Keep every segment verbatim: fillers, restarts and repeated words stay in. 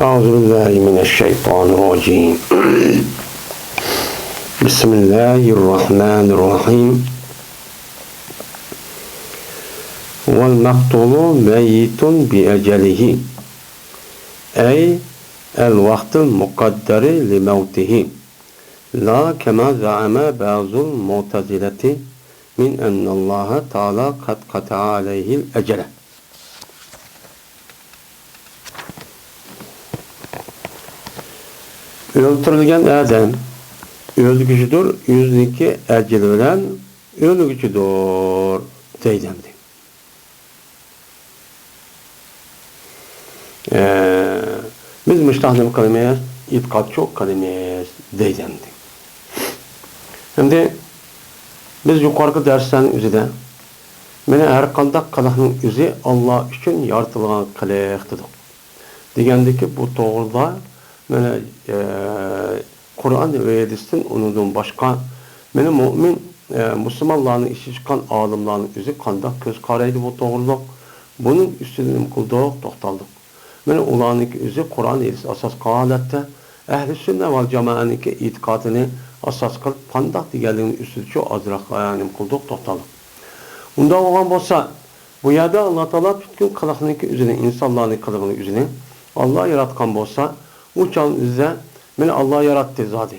أعوذ بالله من الشيطان الرجيم. بسم الله الرحمن الرحيم. والمقتول ميت بأجله، أي الوقت المقدر لموته، لا كما زعم بعض المعتزلة من أن الله تعالى قد قطع عليه الأجل. ئۆلتۈرۈلگەن ئادەم ئۆلگۈچىدۇر، ئۆزىنىڭكى ئەجىلى بىلەن ئۆلگۈچىدۇر دەيدۇ ئەمدى. ئە، بىز مۇشۇنداق نېمە قىلىمىز؟ ئېتىقادچۇ قىلىمىز دەيدۇ ئەمدى. ئەمدى بىز يۇقىرىقى دەرسلەرنىڭ ئۆزىدە مانا ھەر قانداق قىلىقنىڭ ئۆزى ئاللا ئۈچۈن يارىتىلغان قىلىق دېدۇق. دېگەندىكى بۇ توغرىدا مانا، ئە، قۇرئان ۋە ھەدىستىن ئۇنىڭدىن باشقا مانا مۇئمىن، ئە، مۇسۇلمانلارنىڭ ئىچىدىن چىققان ئالىملارنىڭ ئۆزى قانداق كۆز قارايدۇ بۇ توغرىلىق؟ بۇنىڭ ئۈستىدە نېمە قىلدۇق؟ توختالدۇق. مانا ئۇلارنىڭكى ئۆزى قۇرئان ھەدىس ئاساس قىلغان ھالەتتە ئەھلى سۈننە ۋەل جامائەنىڭكى ئېتىقادىنى ئاساس قىلىپ قانداق دېگەنلىكىنىڭ ئۈستىدىچۇ ئازراق، ئە، نېمە قىلدۇق؟ توختالدۇق. ئۇنداق بولغان بولسا، بۇ يەردە ئاللا تائالا پۈتكۈل قىلىقنىڭكى ئۆزىنى، ئىنسانلارنىڭ قىلىقىنىڭ ئۆزىنى ئاللا ياراتقان بولسا، ئۇ چاغنىڭ ئۆزىدە مانا ئاللا ياراتتى زادى.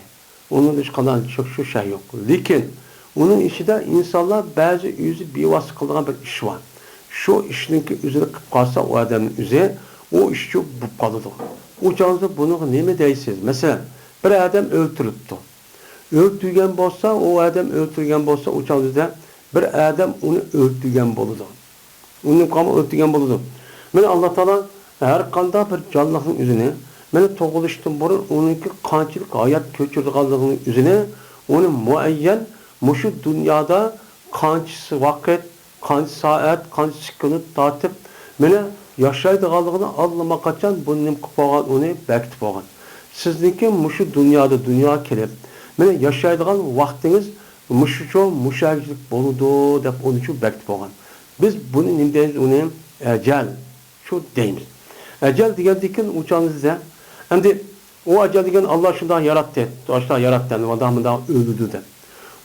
ئۇنىڭدا ھېچقانداق شەك-شۈبھە يوق. لېكىن ئۇنىڭ ئىچىدە ئىنسانلار بەزى ئۆزى بىۋاسىتە قىلىدىغان بىر ئىش بار. شۇ ئىشنىڭكى ئۆزىنى قىلىپ قالسا، ئۇ ئادەمنىڭ ئۆزى ئۇ ئىشچۇ بولۇپ قالىدۇ. ئۇ چاغدا بۇنىڭغا نېمە دەيسىز؟ مەسىلەن، بىر ئادەم ئۆلتۈرۈلۈپتۇ. ئۆلتۈرگەن بولسا، ئۇ ئادەم ئۆلتۈرگەن بولسا، ئۇ چاغدا بىر ئادەم ئۇنى ئۆلتۈرگەن بولىدۇ. ئۇنى قامۇ ئۆلتۈرگەن بولىدۇ. مانا ئاللا تائالا ھەر قانداق بىر جانلىقنىڭ ئۆزىنى، مانا تۇغۇلۇشتىن بۇرۇن ئۇنىڭكى قانچىلىك ھايات كۆچۈرىدىغانلىقىنىڭ ئۆزىنى، ئۇنى مۇئەييەن مۇشۇ دۇنيادا قانچىسى ۋاقىت، قانچە سائەت، قانچە سېكۇنت تارتىپ، مانا ياشايدىغانلىقىنى ئاللىماقاچان بۇنى نېمە قىلىپ بولغان، ئۇنى بەكىتىپ بولغان. سىزنىڭكى مۇشۇ دۇنيادا دۇنياغا كېلىپ، مانا ياشايدىغان ۋاقتىڭىز مۇشۇچۇ، مۇشۇ ئەجىللىك بولىدۇ دەپ ئۇنىچۇ بەكىتىپ بولغان. بىز بۇنى نېمە دەيمىز؟ ئۇنى ئەجەل شۇ دەيمىز. ئەجەل دېگەندىن كېيىن ئۇ چاغنى سىزە، ئەمدى ئۇ ئەجەل دېگەن ئاللا شۇنداق ياراتتى، ئاشۇنداق ياراتتى، ئەمدى مۇنداق مۇنداق ئۆلىدۇ دەپ.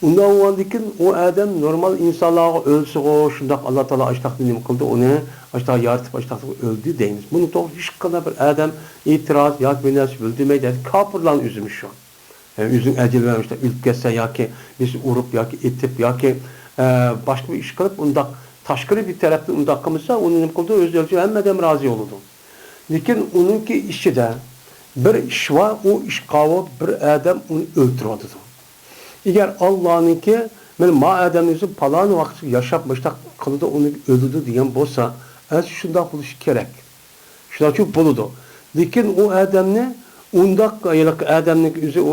ئۇنداق بولغاندىن كېيىن ئۇ ئادەم نورمال ئىنسانلارغا ئۆلسىغۇ، شۇنداق ئاللا تائالا ئاشۇنداق نېمە قىلدى، ئۇنى ئاشۇنداق يارىتىپ، ئاشۇنداق ئۆلدى دەيمىز. بۇنىڭ توغرىسىدا ھېچقانداق بىر ئادەم ئېتىراز ياكى بىر نەرسە بىلدۈرمەيدۇ. كاپىرلارنىڭ ئۆزىمۇ شۇ. ئۆزىنىڭ ئەجىلى بىلەن مۇشۇنداق ئۆلۈپ كەتسە ياكى بىرسى ئۇرۇپ ياكى ئېتىپ ياكى، ئە، باشقا بىر ئىش قىلىپ ئۇنداق تاشقىرى بىر تەرەپتىن ئۇنداق قىلمىسا، ئۇنى نېمە قىلىدۇ؟ ئۆزى ئۆلچە ھەممە ئادەم رازى بولىدۇ. لېكىن ئۇنىڭكى ئىچىدە بىر ئىش بار، ئۇ ئىشقاۋۇ بىر ئادەم ئۇنى ئۆلتۈرۈۋاتىدۇ. ئەگەر ئاللانىڭكى، مانا، ما ئادەمنىڭ ئۆزى پالان ۋاقىت ياشاپ مۇشۇنداق قىلىدۇ، ئۇنى ئۆلىدۇ دېگەن بولسا، ئەنسى شۇنداق بولۇشى كېرەك. شۇنىڭ ئۈچۈن بولىدۇ. لېكىن ئۇ ئادەمنى ئۇنداق، ھېلىقى ئادەمنىڭ ئۆزى ئۇ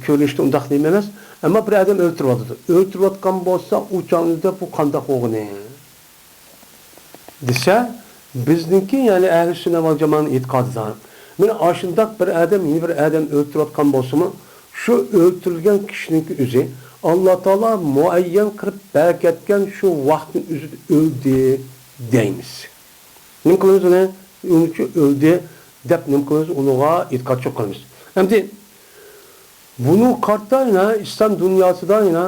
كۆرۈنۈشتە ئۇنداق نېمە ئەمەس. ئەمما بىر ئادەم ئۆلتۈرۈۋاتىدۇ. ئۆلتۈرۈۋاتقان بولسا، ئۇ چاغدا بۇ قانداق بولغىنى دېسە، بىزنىڭكى، يەنى ئەھلى سۈننە ۋەل جامائەنىڭ ئېتىقادىدا، مانا ئاشۇنداق بىر ئادەم يەنە بىر ئادەم ئۆلتۈرۈۋاتقان بولسىمۇ، شۇ ئۆلتۈرۈلگەن كىشىنىڭكى ئۆزى ئاللا تائالا مۇئەييەن قىلىپ بەركەتكەن شۇ ۋاقىتنىڭ ئۆزىدە ئۆلدى دەيمىز. نېمە قىلىمىز ئۇنى؟ ئۇنىڭ ئۈچۈن ئۆلدى دەپ نېمە قىلىمىز؟ ئۇنىڭغا ئېتىقادچىلىق قىلىمىز. ئەمدى بۇنىڭغا قارىتا يەنە ئىسلام دۇنياسىدا يەنە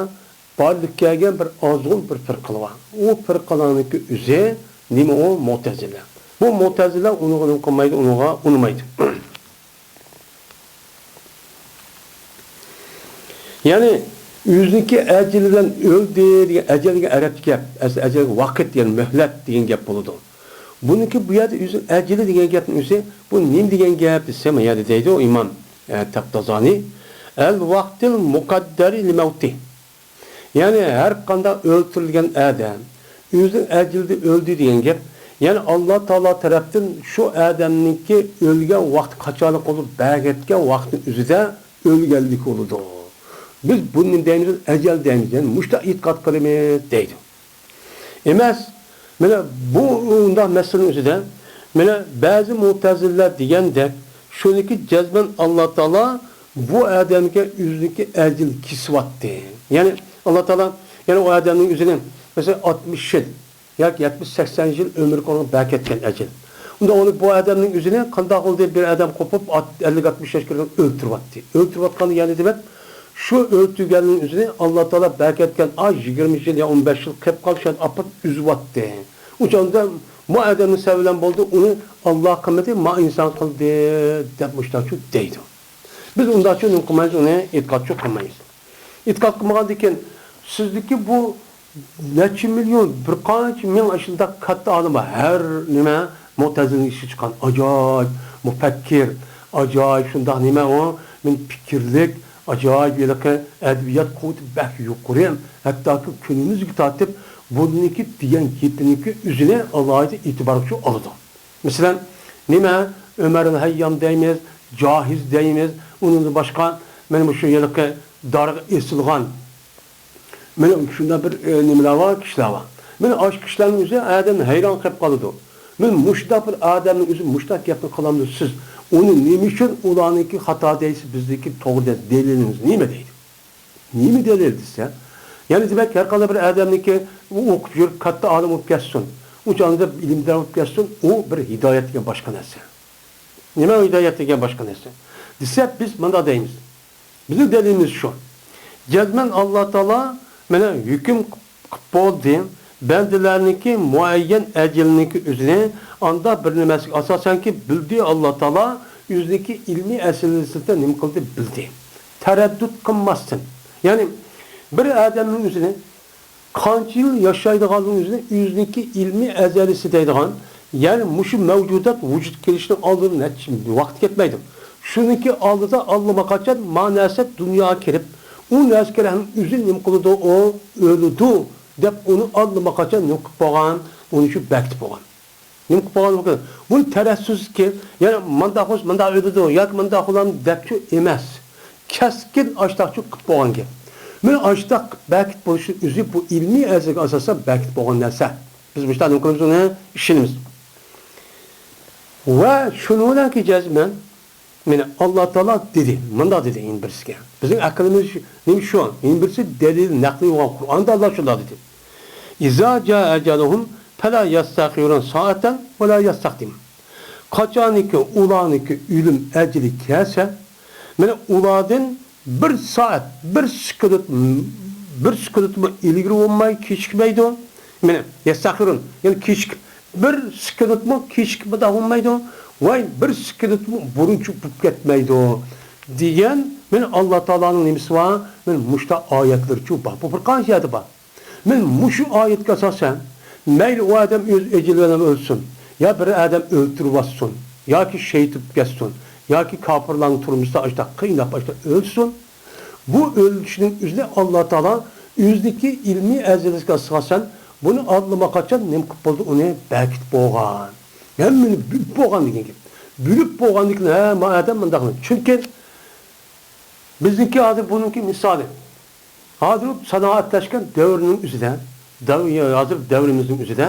بارلىققا كەلگەن بىر ئازغۇن بىر پىرقىلار بار. ئۇ پىرقىلارنىڭكى ئۆزى نېمە ئۇ؟ مۇتەزىلە. بۇ مۇتەزىلە ئۇنىڭغا نېمە قىلمايدۇ؟ ئۇنىڭغا ئۇنىمايدۇ. يەنى ئۆزىنىڭكى ئەجىلى بىلەن ئۆلدى دېگەن، ئەجەل دېگەن ئەرەبچە گەپ، ئەسلى ئەجەل ۋاقىت دېگەن مۆھلەت دېگەن گەپ بولىدۇ. بۇنىڭكى بۇ يەردە ئۆزىنىڭ ئەجىلى دېگەن گەپنىڭ ئۆزى، بۇ نېمە دېگەن گەپ دېسە، ما يەردە دەيدۇ ئىمام، ئە، تەپتازانى، ئەل ۋاقتىل مۇقەددەرى لىمەۋتى. يەنى ھەر قانداق ئۆلتۈرۈلگەن ئادەم ئۆزىنىڭ ئەجىلىدە ئۆلدى دېگەن گەپ. يەنى ئاللا تائالا تەرەپتىن شۇ ئادەمنىڭكى ئۆلگەن ۋاقتى قاچانلىق بولۇپ بەرگەتكەن ۋاقىتنىڭ ئۆزىدە ئۆلگەنلىك بولىدۇ. بىز بۇنى نېمە دەيمىز؟ ئەجەل دەيمىز. يەنى مۇشۇنداق ئېتىقاد قىلىمىز دەيدۇ. ئەمەس، مانا بۇ ئۇنداق مەسىلىنىڭ ئۆزىدە، مانا بەزى مۇتەزىلىلەر دېگەندەك، شۇنىكى جەزمەن ئاللا تائالا بۇ ئادەمگە ئۆزىنىڭكى ئەجىل كېسىۋاتتى. يەنى ئاللا تائالا، يەنى ئۇ ئادەمنىڭ ئۆزىنى، مەسىلەن، ئاتمىش يىل ياكى يەتمىش، سەكسەن يىل ئۆمرىگە ئۇنىڭ بەركەتكەن ئەجىل. ئۇنداق بولۇپ، بۇ ئادەمنىڭ ئۆزىنى قانداق قىلدى؟ بىر ئادەم قوپۇپ، ئات-، ئەللىك ئاتمىش ياش كىرگەن ئۆلتۈرۈۋەتتى. ئۆلتۈرۈۋاتقان يەنى دېمەك، شۇ ئۆلتۈرگەننىڭ ئۆزىنى ئاللا تائالا بەركەتكەن ئاي يىگىرمە يىل يا ئون بەش يىل قېلىپ قالدى، شۇ ئاپىرىپ ئۈزۈۋەتتى. ئۇ چاغدا ما ئادەمنىڭ سەۋەبى بىلەن بولدى، ئۇنى ئاللا قىلمىدى، ما ئىنسان قىلدى، دەپ مۇشۇنداق دەيدۇ. بىز ئۇنداقچە نېمە قىلمايمىز، ئۇنى ئېتىقادچۇ قىلمايمىز. ئېتىقاد قىلمىغاندىكىن، سىزدىكى بۇ نەچچە مىليون، بىر قانچە مىڭ ئاشۇنداق كاتتا ئالىم بار. ھەر نېمە مۇتەزىلىنىڭ ئىشى چىققان ئاجايىپ مۇپەككىر، ئاجايىپ شۇنداق نېمە ئۇ، مېنى پىكىرلىك، ئاجايىپ ھېلىقى ئەدەبىيات قۇۋۋىتى بەك يۇقىرى. ھەتتاكى كۈنىمىزگە تارتىپ بۇنىڭكى دېگەن گېپىنىڭكى ئۆزىنى ئالاھىدە ئېتىبارغا ئالىدۇ. مەسىلەن، نېمە، ئۆمەرۇل ھەييام دەيمىز، جاھىز دەيمىز، ئۇنىڭدىن باشقا مانا مۇشۇ ھېلىقى دارغا ئېسىلغان، مانا شۇنداق بىر، ئە، نېمىلەر بار، كىشىلەر بار. مانا ئاشۇ كىشىلەرنىڭ ئۆزى ئادەمنى ھەيران قىلىپ قالىدۇ. مانا مۇشۇنداق بىر ئادەمنىڭ ئۆزى مۇشۇنداق گەپنى قىلامدۇ سىز؟ ئۇنى نېمە ئۈچۈن ئۇلارنىڭكى خاتا دەيسىز، بىزنىڭكى توغرا دەيسىز؟ دەلىلىڭىز نېمە دەيدۇ. نېمە دەلىل دېسە، يەنى دېمەك، ھەر قانداق بىر ئادەمنىكى ئۇ ئوقۇپ يۈرۈپ كاتتا ئالىم بولۇپ كەتسۇن، ئۇنچە ئالىمدەر ئىلىمدار بولۇپ كەتسۇن، ئۇ بىر ھىدايەت دېگەن باشقا نەرسە. نېمە ھىدايەت دېگەن باشقا نەرسە دېسە، بىز مۇنداق دەيمىز. بىزنىڭ دەلىلىمىز شۇ. جەزمەن ئاللا تائالا مانا ھۆكۈم قىلىپ بولدى. بەندىلەرنىڭكى مۇئەييەن ئەجىلىنىڭكى ئۆزىنى ئاندا بىر نېمىسىگە ئاساسەنكى بىلدى ئاللا تائالا، ئۆزىنىڭكى ئىلمىي ئەسلىسىدە نېمە قىلدى، بىلدى. تەرەددۇت قىلماستىن. يەنى بىر ئادەمنىڭ ئۆزىنى قانچە يىل ياشايدىغانلىقىنى ئۆزىنى، ئۆزىنىڭكى ئىلمىي ئەزەلىسى دەيدىغان، يەنى مۇشۇ مەۋجۇدات ۋۇجۇدقا كېلىشنىڭ ئالدىدا نەچچە ۋاقىت كەتمەيدۇ. شۇنىڭكى ئالدىدا ئاللىماقاچان ما نەرسە دۇنياغا كىرىپ، ئۇ نەرسە كېرەكنىڭ ئۆزى نېمە قىلىدۇ، ئۇ ئۆلىدۇ دەپ ئۇنى ئاللىماقاچان نېمە قىلىپ بولغان، ئۇنى شۇ بەكىتىپ بولغان. نېمە قىلىپ بولغان بۇ؟ بۇنى تەرەددۇتسىزكى، يەنى مانداق بولسا مانداق ئۆتىدۇ ياكى مانداق قىلامدۇ دەپچۇ ئەمەس. كەسكىن ئاشتاقچۇ قىلىپ بولغان گەپ. مانا ئاشتاق بەكىت بولۇشنىڭ ئۆزى بۇ ئىلمىي ئەزىلگە ئاساسەن بەكىت بولغان نەرسە. بىز مۇشۇنداق نېمە قىلىمىز، ئۇنى ئىشىنىمىز. ۋە شۇنىڭ بىلەنكى جەزمەن مانا، ئاللا تائالا دېدى، مۇنداق دېدى يەنە بىرسىگە. بىزنىڭ ئەقلىمىز شۇ، نېمە شۇ؟ يەنە بىرسى دەلىل، نەقلى بولغان قۇرئاندا ئاللا شۇنداق دېدى. «إذا جاء أجلهم فلا يستأخرون ساعة ولا يستقدمون.» قاچانكى ئۇلارنىڭكى ئۆلۈم ئەجىلى كەلسە، مانا ئۇلاردىن بىر سائەت، بىر سېكۇنت، بىر سېكۇنتمۇ ئىلگىرى بولماي، كېچىكمەيدۇ. مانا، يەستەخىرۇن، يەنى كېچىكىپ، بىر سېكۇنتمۇ كېچىكىپ مۇنداق بولمايدۇ، ۋاي، بىر سېكۇنتمۇ بۇرۇنچە بولۇپ كەتمەيدۇ، دېگەن، مانا، ئاللا تائالانىڭ نېمىسى بار؟ مانا، مۇشتا ئايەتلىرىچۇ بار. بۇ بىر قانچە يەردە بار. مانا مۇشۇ ئايەتكە ئاساسەن، مەيلى ئۇ ئادەم ئۆز ئەجىلى بىلەن ئۆلسۇن، يا بىر ئادەم ئۆلتۈرۈۋاتسۇن، ياكى شېھىت بولۇپ كەتسۇن، ياكى كاپىرلارنىڭ تۈرمىسىدە ئاشتا قىيناپ، ئاشتا ئۆلسۇن. بۇ ئۆلۈشنىڭ ئۆزىنى ئاللا تائالا ئۆزىنىڭكى ئىلمىي ئەزەلىسىگە ئاساسەن، بۇنى ئاللىماقاچان نېمە قىلىپ بولدى، ئۇنى بەكىتىپ بولغان. ھەممىنى بىلىپ بولغان دېگەن گەپ. بىلىپ بولغاندىكىن، ھە، ما ئادەم مۇنداق. چۈنكى بىزنىڭكى ھازىر بۇنىڭكى مىسالى. ھازىر سانائەتلەشكەن دەۋرنىڭ ئۆزىدە، دەۋ-، ھازىر دەۋرىمىزنىڭ ئۆزىدە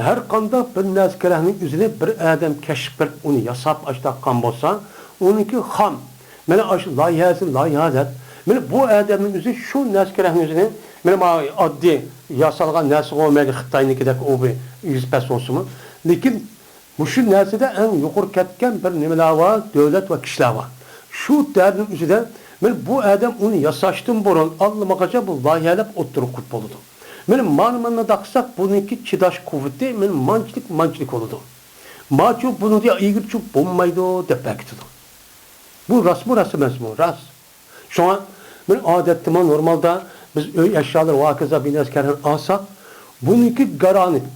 ھەر قانداق بىر نەرسە كېرەكنىڭ ئۆزىنى بىر ئادەم كەشىپ قىلىپ، ئۇنى ياساپ ئاشتاق قىلغان بولسا، ئۇنىڭكى خام، مانا ئاشۇ لايىھەسى، لايىھە دەپ، مانا بۇ ئادەمنىڭ ئۆزى شۇ نەرسە كېرەكنىڭ ئۆزىنى، مانا ما ئاددىي ياسالغان نەرسىغۇ، مەيلى خىتاينىڭكىدەك ئۇ بىر ئېگىز پەس بولسىمۇ، لېكىن مۇشۇ نەرسىدە ئەڭ يۇقىرى كەتكەن بىر نېمىلەر بار، دۆلەت ۋە كىشىلەر بار. شۇ دەۋرنىڭ ئۆزىدە مانا بۇ ئادەم ئۇنى ياساشتىن بۇرۇن ئاللىماقاچان بۇ لايىھەلەپ ئوتتۇرىغا قويۇپ بولىدۇ. مانا، مانا، مانا مۇنداق قىلساق، بۇنىڭكى چىداش قۇۋۋىتى مانا مانچىلىك، مانچىلىك بولىدۇ. ماچۇ بۇنىڭدىن ئىلگىرىچۇ بولمايدۇ دەپ بەكىتىدۇ. بۇ راستمۇ، راست ئەمەسمۇ؟ راست. شۇڭا مەن ئادەتتىمۇ نورمالدا بىز ئۆي ئەشيالىرى ۋە ھاكازا بىر نەرسە كەلگەن ئالساق، بۇنىڭكى گارانت-،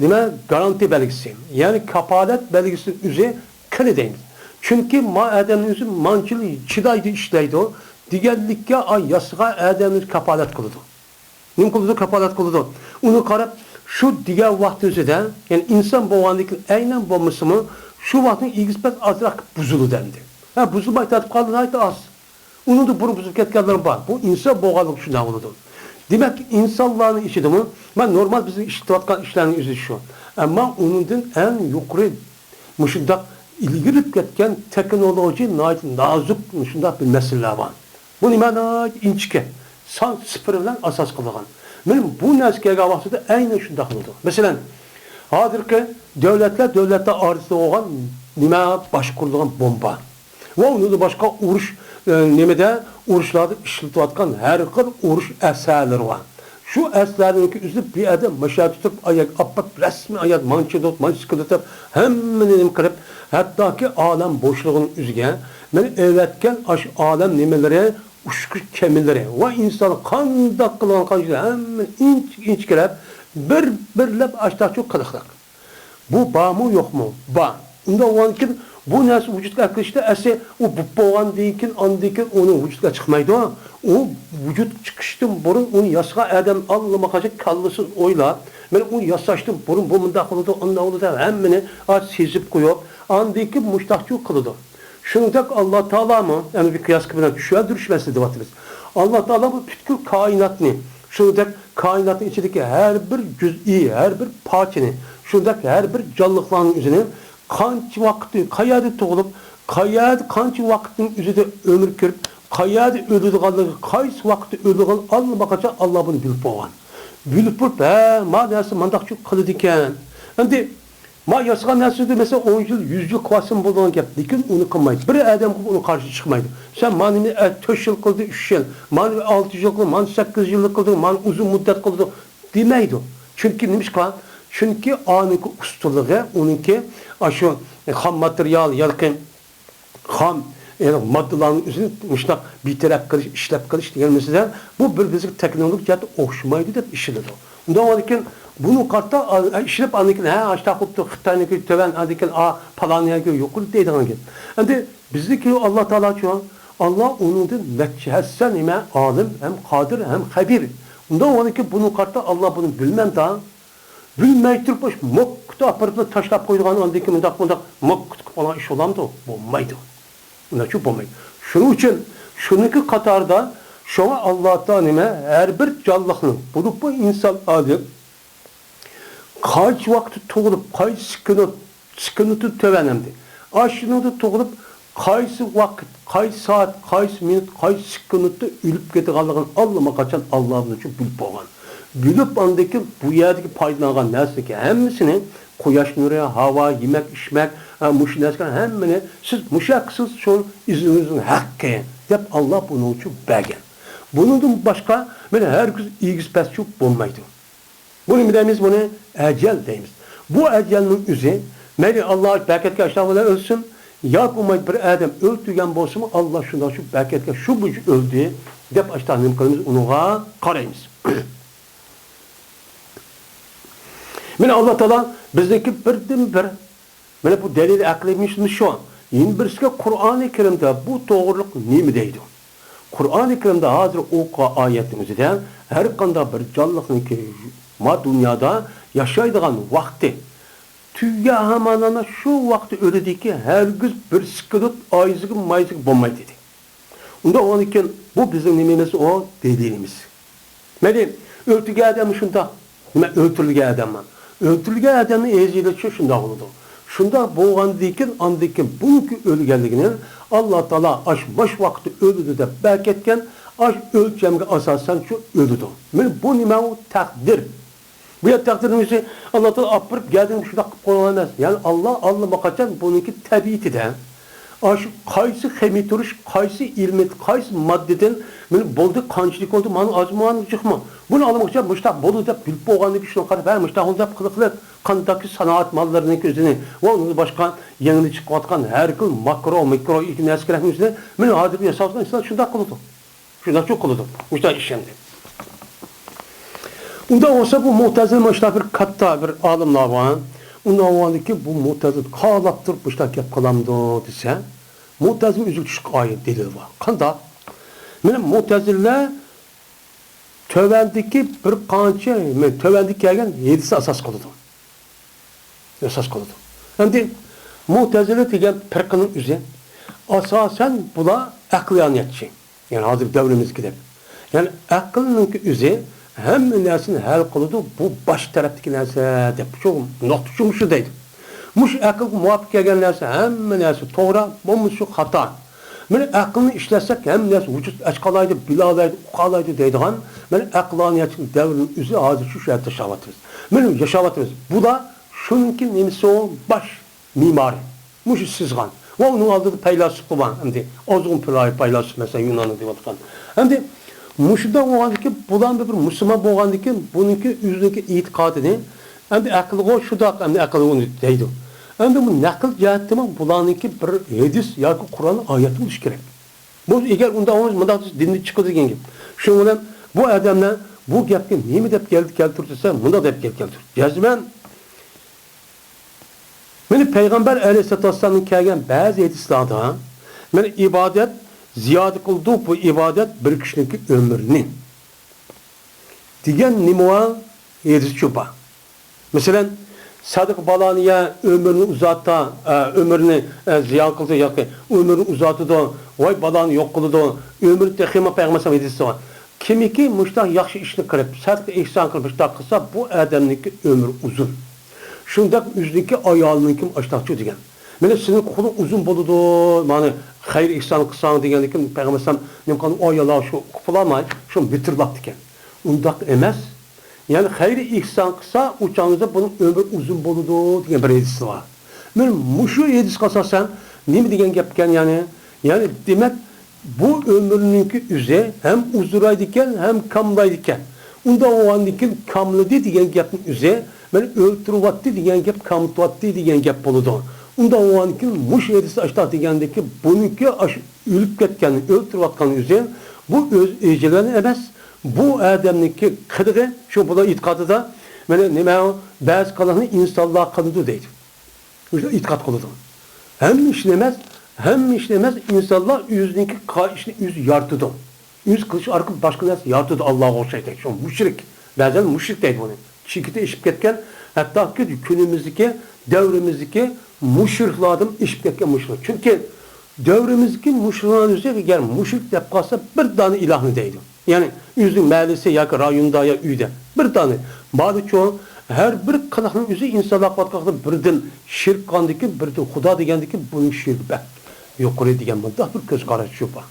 نېمە، گارانتى بەلگىسى، يەنى كاپالەت بەلگىسىنىڭ ئۆزى قېنى دەيمىز. چۈنكى ما ئادەمنىڭ ئۆزى مانچىلا چىدايدۇ، ئىشلەيدۇ دېگەنلىككە، ئا، ياسىغان ئادەمنى كاپالەت قىلىدۇ. نېمە قىلىدۇ؟ كاپالەت قىلىدۇ. ئۇنى قاراپ، شۇ دېگەن ۋاقتى ئۆزىدە، يەنى ئىنسان بولغاندىكىن ئەينەن بولمىسىمۇ، شۇ ۋاقىتنىڭ ئېگىز پەس ئازراق بۇزۇلىدۇ ئەمدى. ھە، بۇزۇلماي تارتىپ قالدى، ناھايىتى ئاز. ئۇنىڭدىن بۇرۇن بۇزۇپ كەتكەنلىرىمۇ بار. بۇ ئىنسان بولغانلىقى شۇنداق بولىدۇ. دېمەك، ئىنسانلارنىڭ ئىچىدىمۇ، مەن نورمال بىزنىڭ ئىشلىتىۋاتقان ئىشلارنىڭ ئۆزى شۇ. ئەمما ئۇنىڭدىن ئەڭ يۇقىرى مۇشۇنداق ئىلگىرىلىپ كەتكەن تېخنولوگىيە ناھايىتى نازۇك مۇشۇنداق بىر مەسىلىلەر بار. بۇ نېمە ناھايىتى ئىنچىكە، سان سىفىر بىلەن ئاساس قىلىدىغان. مانا بۇ نەرسە كەلگەن ۋاقتىدا ئەينەن شۇنداق بولىدۇ. مەسىلەن، ھازىرقى دۆلەتلەر دۆلەتلەر ئارىسىدا بولغان نېمە باشقۇرۇلغان بومبا ۋە ئۇنىڭدىن باشقا ئۇرۇش، ئە، نېمىدە ئۇرۇشلاردا ئىشلىتىۋاتقان ھەر خىل ئۇرۇش ئەسلىھەلىرى بار. شۇ ئەسلىھەلەرنىڭكى ئۆزىنى بۇ يەردە مۇشۇ يەردە تۇرۇپ، ئاياق ئاپپاپ رەسمىي ئاياق مانچىدوت، مانچىسكىدوت دەپ ھەممىنى نېمە قىلىپ، ھەتتاكى ئالەم بوشلۇقىنىڭ ئۆزىگە مەن ئەۋەتكەن ئاشۇ ئالەم نېمىلىرى، ئۇچقۇچ كېمىلىرى ۋە ئىنسان قانداق قىلغان قانچە ھەممىنى ئىنچىكە ئىنچىكىلەپ، بىر بىرلەپ ئاشتاچۇ قىلىقلىق. بۇ بارمۇ، يوقمۇ؟ بار. ئۇنداق بولغاندىكىن، بۇ نەرسە ۋۇجۇدقا ئەكىرىشتە، ئەسلى ئۇ بولۇپ بولغاندىن كېيىن، ئاندىن كېيىن ئۇنىڭ ۋۇجۇدقا چىقمايدۇ. ئۇ ۋۇجۇد چىقىشتىن بۇرۇن ئۇنى ياسىغان ئادەم ئاللىماقاچان كاللىسىنى ئويلاپ، مەن ئۇنى ياساشتىن بۇرۇن بۇ مۇنداق بولىدۇ، ئۇنداق بولىدۇ دەپ ھەممىنى سېزىپ قويۇپ، ئاندىن كېيىن مۇشتاقچۇ قىلىدۇ. شۇنىڭدەك ئاللا تائالامۇ، يەنە بىر قىياس بىلەن چۈشەندۈرۈش مەسىلىسى دەۋاتىمىز. ئاللا تائالا بۇ پۈتكۈل كائىناتنى، شۇنىڭدەك كائىناتنىڭ ئىچىدىكى ھەر بىر جۈزئى، ھەر بىر پارچىنى، شۇنىڭدەك ھەر بىر جانلىقلارنىڭ ئۆزىنى قانچە ۋاقىتتا، قەيەردە تۇغۇلۇپ، قەيەردە قانچە ۋاقىتنىڭ ئۆزىدە ئۆمۈر كۆرۈپ، قەيەردە ئۆلىدىغانلىقى، قايسى ۋاقىتتا ئۆلىدىغانلىقى ئاللىماقاچان ئاللا بۇنى بىلىپ بولغان. بىلىپ بولۇپ، ھە، ما نەرسە مانداقچۇ قىلىدىكەن. ئەمدى ما ياسىغان نەرسىدە، مەسىلەن، ئون يىل، يۈز يىل قىلىۋاتسىمۇ بولىدىغان گەپ، لېكىن ئۇنى قىلمايدۇ. بىر ئادەم قىلىپ ئۇنىڭ قارشىسىغا چىقمايدۇ. سەن مانى، ئە، تۆت يىل قىلدى، ئۈچ يىل، مانى ئالتە يىل قىلدى، مانى سەككىز يىللىق قىلدى، مانى ئۇزۇن مۇددەت قىلدى دېمەيدۇ. چۈنكى نېمىشقا؟ چۈنكى ئانىڭكى ئۇستىلىقى، ئۇنىڭكى ئاشۇ خام ماتېرىيال ياكى خام، يەنى ماددىلارنىڭ ئۆزىنى مۇشۇنداق بىتەرەپ قىلىش، ئىشلەپ قىلىش دېگەن مەسىلە، بۇ بىر-بىرىگە تېخنولوگىيە جەھەتتە ئوخشىمايدۇ دەپ ئىشىنىدۇ. ئۇنداق بولغاندىكىن، بۇنى قارىتا، ئا، ئىشلەپ، ئاندىن كېيىن، ھە، ئاشتاق بوپتۇ، خىتاينىڭكى تۆۋەن، ئاندىن كېيىن، ئا، پالان يەرگە يۇقىرى دەيدىغان گەپ. ئەمدى بىزنىڭكى ئاللا تائالاچۇ، ئاللا ئۇنىڭدىن نەچچە ھەسسە نېمە ئالىم ھەم قادىر ھەم خەبىر. ئۇنداق بولغاندىكىن، بۇنى قارتا، ئاللا بۇنى بىلمەمدا، بىلمەي تۇرۇپ، مۇشۇ موككىتا ئاپىرىپلا تاشلاپ قويىدىغان، ئاندىن كېيىن مۇنداق، مۇنداق موككىتا قىلىپ قويغان ئىش بولامدۇ؟ بولمايدۇ. ئۇنداقچۇ بولمايدۇ. شۇنىڭ ئۈچۈن شۇنىڭكى قاتارىدا، شۇڭا ئاللا تائالا نېمە؟ ھەر بىر جانلىقنىڭ، بولۇپمۇ ئىنسان ئادەم قايسى ۋاقىتتا تۇغۇلۇپ، قايسى كۈنى سېكۇنتتىن تۆۋەن ئەمدى. ئاشۇنىڭدا تۇغۇلۇپ، قايسى ۋاقىت، قايسى سائەت، قايسى مىنۇت، قايسى سېكۇنتتا ئۆلۈپ كېتىدىغانلىقىنى ئاللىماقاچان ئاللا بىلىپ بولغان. بىلىپ، ئاندىن كېيىن بۇ يەردىكى پايدىلانغان نەرسىنىڭكى ھەممىسىنى، قۇياش نۇرى، ھاۋا، يېمەك، ئىچمەك، ھە، مۇشۇ نەرسىلەر ھەممىنى سىز مۇشۇ ھەققى، سىز شۇ ئىزنىڭىزنىڭ ھەققى دەپ ئاللا بۇنىڭ ئۈچۈن بەرگەن. بۇنىڭدىن باشقا مانا ھەرگىز ئېگىز پەسچۇ بولمايدۇ. بۇنى نېمە دەيمىز؟ بۇنى ئەجەل دەيمىز. بۇ ئەجەلنىڭ ئۆزى، مەيلى ئاللا بەرىكەتكە ئاشۇنداق بىلەن ئۆلسۇن، ياكى بولمايدۇ بىر ئادەم ئۆلتۈرگەن بولسىمۇ، ئاللا شۇنداق شۇ بەرىكەتكە شۇ بويىچە ئۆلدى دەپ ئاشۇنداق نېمە قىلىمىز؟ ئۇنىڭغا قارايمىز. مانا ئاللا تائالا بىزنىڭكى بىردىنبىر، مانا بۇ دەلىل ئەقلىي مىشىمىز شۇ. يەنە بىرسىگە قۇرئانى كەرىمدە بۇ توغرىلىق نېمە دەيدۇ؟ قۇرئانى كەرىمدە ھازىر ئوقۇغان ئايەتنىڭ ئۆزىدە ھەر قانداق بىر جانلىقنىڭكى ما دۇنيادا ياشايدىغان ۋاقتى تۈگىگەن ھامان ئانا شۇ ۋاقىتتا ئۆلىدىكى، ھەرگىز بىر سېكۇنت ئايىزىغا مايىزىغا بولمايدۇ دېدى. ئۇنداق بولغاندىكىن بۇ بىزنىڭ نېمىمىز؟ ئۇ دەلىلىمىز. مەيلى، ئۆلتۈرگەن ئادەم شۇنداق. نېمە، ئۆلتۈرۈلگەن ئادەممۇ؟ ئۆلتۈرۈلگەن ئادەمنىڭ ئەجىلىچۇ شۇنداق بولىدۇ. شۇنداق بولغاندىن كېيىن، ئاندىن كېيىن بۇنىڭكى ئۆلگەنلىكىنى ئاللا تائالا ئاش ماش ۋاقىتتا ئۆلىدۇ دەپ بەركەتكەن، ئاش ئۆلچەمگە ئاساسەن شۇ ئۆلىدۇ. مانا بۇ نېمە؟ ئۇ تەقدىر. بۇ يەر تەقدىرنىڭ ئۆزى ئاللا تائالا ئاپىرىپ گەدىنى شۇنداق قىلىپ قويغان ئەمەس. يەنى ئاللا ئاللىماقاچان بۇنىڭكى تەبىئىتىدە ئاشۇ قايسى خىمىيە تۇرۇش، قايسى ئېلېمېنت، قايسى ماددىدىن مانا بولدى، قانچىلىك بولدى، مانا ئازمۇ، مانا جىقمۇ؟ بۇنى ئاللىماقاچان مۇشتاق بولىدۇ دەپ بىلىپ بولغاندىن كېيىن شۇنىڭغا قاراپ، ھە، مۇشتاق بولدى دەپ قىلىپ، قىلىپ، قانداقكى سانائەت ماللىرىنىڭكى ئۆزىنى ۋە ئۇنىڭدىن باشقا يېڭىدىن چىقىۋاتقان ھەر خىل ماكرو، مىكرو نەرسىلەرنىڭ ئۆزىنى مانا ھازىرقى ياساۋاتقان ئىنسانلار شۇنداق قىلىدۇ. شۇنداقچۇ قىلىدۇ. مۇشۇنداق ئىش ئەمدى. ئۇنداق بولسا بۇ مۇتەزىلە مۇشۇنداق بىر كاتتا بىر ئالىملار بار. ئۇنداق بولغاندىكىن بۇ مۇتەزىلە قالاپ تۇرۇپ مۇشۇنداق گەپ قىلامدۇ دېسە، مۇتەزىلە ئۆزىگە چۈشكەن ئايەت دەلىل بار. قانداق؟ مانا مۇتەزىلە تۆۋەندىكى بىر قانچە، تۆۋەندە كەلگەن ھەدىسنى ئاساس قىلىدۇ. ئاساس قىلىدۇ. ئەمدى مۇتەزىلە دېگەن پىرقىنىڭ ئۆزى ئاساسەن بۇلار ئەقلانىيەتچى. يەنى ھازىر دەۋرىمىزدىكىدەك. يەنى ئەقىلنىڭكى ئۆزى ھەممە نەرسىنى ھەل قىلىدۇ، بۇ باش تەرەپتىكى نەرسە دەپ شۇ نۇقتىچۇ مۇشۇ دەيدۇ. مۇشۇ ئەقىلگە مۇۋاپىق كەلگەن نەرسە ھەممە نەرسە توغرا، بولمىسا خاتا. مانا ئەقىلنى ئىشلەتسەك ھەممە نەرسە ۋۇجۇدقا چىقالايدۇ، بىلالايدۇ، ئۇقالايدۇ دەيدىغان، مانا ئەقلانىيەتچىلىك دەۋرىنىڭ ئۆزى ھازىر شۇ، شۇ يەردە ياشاۋاتىمىز. مانا ياشاۋاتىمىز. بۇلار شۇنىڭكى نېمىسى ئۇ؟ باش مېمارى. مۇشۇ سىزغان. ۋە ئۇنىڭ ئالدىدا پەيلاسوپلار بار. ئەمدى ئازغۇن پەيلاسوپ، مەسىلەن، يۇناننى دەۋاتقان. ئەمدى مۇشۇنداق بولغاندىكىن، بۇلار بىر مۇسۇلمان بولغاندىكىن، بۇنىڭكى ئۆزىنىڭكى ئېتىقادىنى، ئەمدى ئەقىلغۇ شۇنداق، ئەمدى ئەقىل ئۇنى دەيدۇ. ئەمدى بۇ نەقىل جەھەتتىمۇ بۇلارنىڭكى بىر ھەدىس ياكى قۇرئان ئايەت بولۇشى كېرەك. بۇ ئەگەر ئۇنداق بولمىسا، مۇنداق دېسە دىندىن چىقىدۇ دېگەن گەپ. شۇنىڭ بىلەن بۇ ئادەملەر بۇ گەپكە نېمە دەپ دەلىل كەلتۈردى دېسە، مۇنداق دەپ دەلىل كەلتۈردى. جەزمەن مانا پەيغەمبەر ئەلەيھىسسالاتۇ ۋەسسالامدىن كەلگەن بەزى ھەدىسلاردا، مانا ئىبادەت زىيادە قىلىدۇ، بۇ ئىبادەت بىر كىشىنىڭكى ئۆمرىنى دېگەن نېمە بار؟ ھەدىس شۇ بار. مەسىلەن، سەدىقە بالانى يە، ئۆمرىنى ئۇزارتا، ئە، ئۆمرىنى، ئە، زىيان قىلسا ياكى ئۆمرىنى ئۇزارتىدۇ، ۋاي بالانى يوق قىلىدۇ، ئۆمرى تېخىمۇ پەيغەمبەر ئەلەيھىسسالام ھەدىسى بار. كىمكى مۇشۇنداق ياخشى ئىشنى قىلىپ، سەدىقە ئېھسان قىلىپ، مۇشۇنداق قىلسا، بۇ ئادەمنىڭكى ئۆمرى ئۇزۇن. شۇنداق ئۆزىنىڭكى ئايالىنىڭكى ئاشتاقچۇ دېگەن. مانا سېنىڭ قولۇڭ ئۇزۇن بولىدۇ، مانا خەير ئېھسان قىلساڭ دېگەندىكىن پەيغەمبەر ئەلەيھىسسالام نېمە قىلغان، ئۇ ئاياللار شۇ ئۇقۇپ بولالماي، شۇنى بىتىرىۋاپتىكەن. ئۇنداق ئەمەس. يەنى خەير ئېھسان قىلسا، ئۇ چاغدا بۇنىڭ ئۆمرى ئۇزۇن بولىدۇ دېگەن بىر ھەدىس بار. مانا مۇشۇ ھەدىسكە ئاساسەن نېمە دېگەن گەپكەن يەنى؟ يەنى دېمەك، بۇ ئۆمرىنىڭكى ئۆزى ھەم ئۇزىرايدىكەن، ھەم كاملايدىكەن. ئۇنداق بولغاندىكىن كاملىدى دېگەن گەپنىڭ ئۆزى، مانا ئۆلتۈرۈۋەتتى دېگەن گەپ كاملىتىۋەتتى دېگەن گەپ بولىدۇ. ئۇنداق بولغاندىكىن مۇشۇ ھەدىستە ئاشتاق دېگەندىكى بۇنىڭكى ئاشۇ ئۆلۈپ كەتكەن، ئۆلتۈرۈۋاتقان ئۆزى، بۇ ئۆز ئەجىلى ئەمەس، بۇ ئادەمنىڭكى قىلىقى، شۇ بۇلار ئېتىقادىدا، مانا نېمە، بەزى قىلىقنى ئىنسانلار قىلىدۇ دەيدۇ. ئۆزى ئېتىقاد قىلىدۇ. ھەممە ئىشنى ئەمەس، ھەممە ئىشنى ئەمەس، ئىنسانلار ئۆزىنىڭكى قىلغان ئىشىنى ئۆزى يارىتىدۇ. ئۆزى قىلىش ئارقىلىق باشقا نەرسە يارىتىدۇ، ئاللاغا ئوخشايدۇ. شۇ مۇشرىك. بەزەن مۇشرىك دەيدۇ بۇنى. چېكىدىن ئېشىپ كەتكەن، ھەتتاكى كۈنىمىزدىكى، دەۋرىمىزدىكى مۇشرىكلاردىن ئېشىپ كەتكەن مۇشرىك. چۈنكى دەۋرىمىزدىكى مۇشرىكلار ئۆزى ئەگەر مۇشرىك دەپ قالسا، بىر دانە ئىلاھنى دەيدۇ. يەنى ئۆزىنىڭ مەھەللىسى ياكى رايوندا يا ئۆيدە بىر دانە بارىچۇ، ھەر بىر قىلىقنىڭ ئۆزى ئىنسانلار قىلىۋاتقان بىردىن شىرك قىلغاندىكىن، بىردىن خۇدا دېگەندىكىن بۇنىڭ شىركى بەك يۇقىرى دېگەن مۇنداق بىر كۆز قاراش شۇ بار.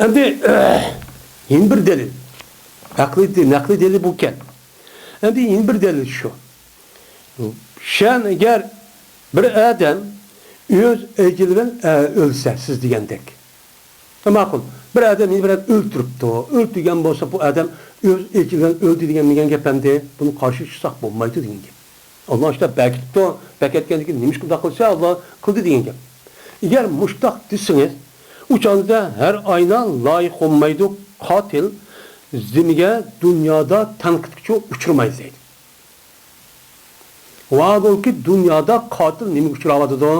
ئەمدى يەنە بىر دەلىل. ئەقلىي، نەقلىي دەلىل بۇكەن. ئەمدى يەنە بىر دەلىل شۇ. شەن ئەگەر بىر ئادەم ئۆز ئەجىلى بىلەن، ئە، ئۆلسە، سىز دېگەندەك. ماقۇل. بىر ئادەم يەنە بىر ئادەم ئۆلتۈرۈپتۇ. ئۆلتۈرگەن بولسا، بۇ ئادەم ئۆز ئېجىلى بىلەن ئۆلدى دېگەن، دېگەن گەپ ئەمدى. بۇنى قارشى چىقساق بولمايدۇ دېگەن گەپ. ئاللا ئاشتا بەركىتىپتۇ، بەركەتكەندىن كېيىن نېمىشقا ئۇنداق قىلسا، ئاللا قىلدى دېگەن گەپ. ئەگەر مۇشتاق دېسىڭىز، ئۇ چاغدا ھەر ئاينا لايىق بولمايدۇ، قاتىل زىممىگە دۇنيادا تەنقىدكىچۇ ئۇچرىمايدۇ دەيدۇ. ۋاھالۇكى، دۇنيادا قاتىل نېمىگە ئۇچراۋاتىدۇ؟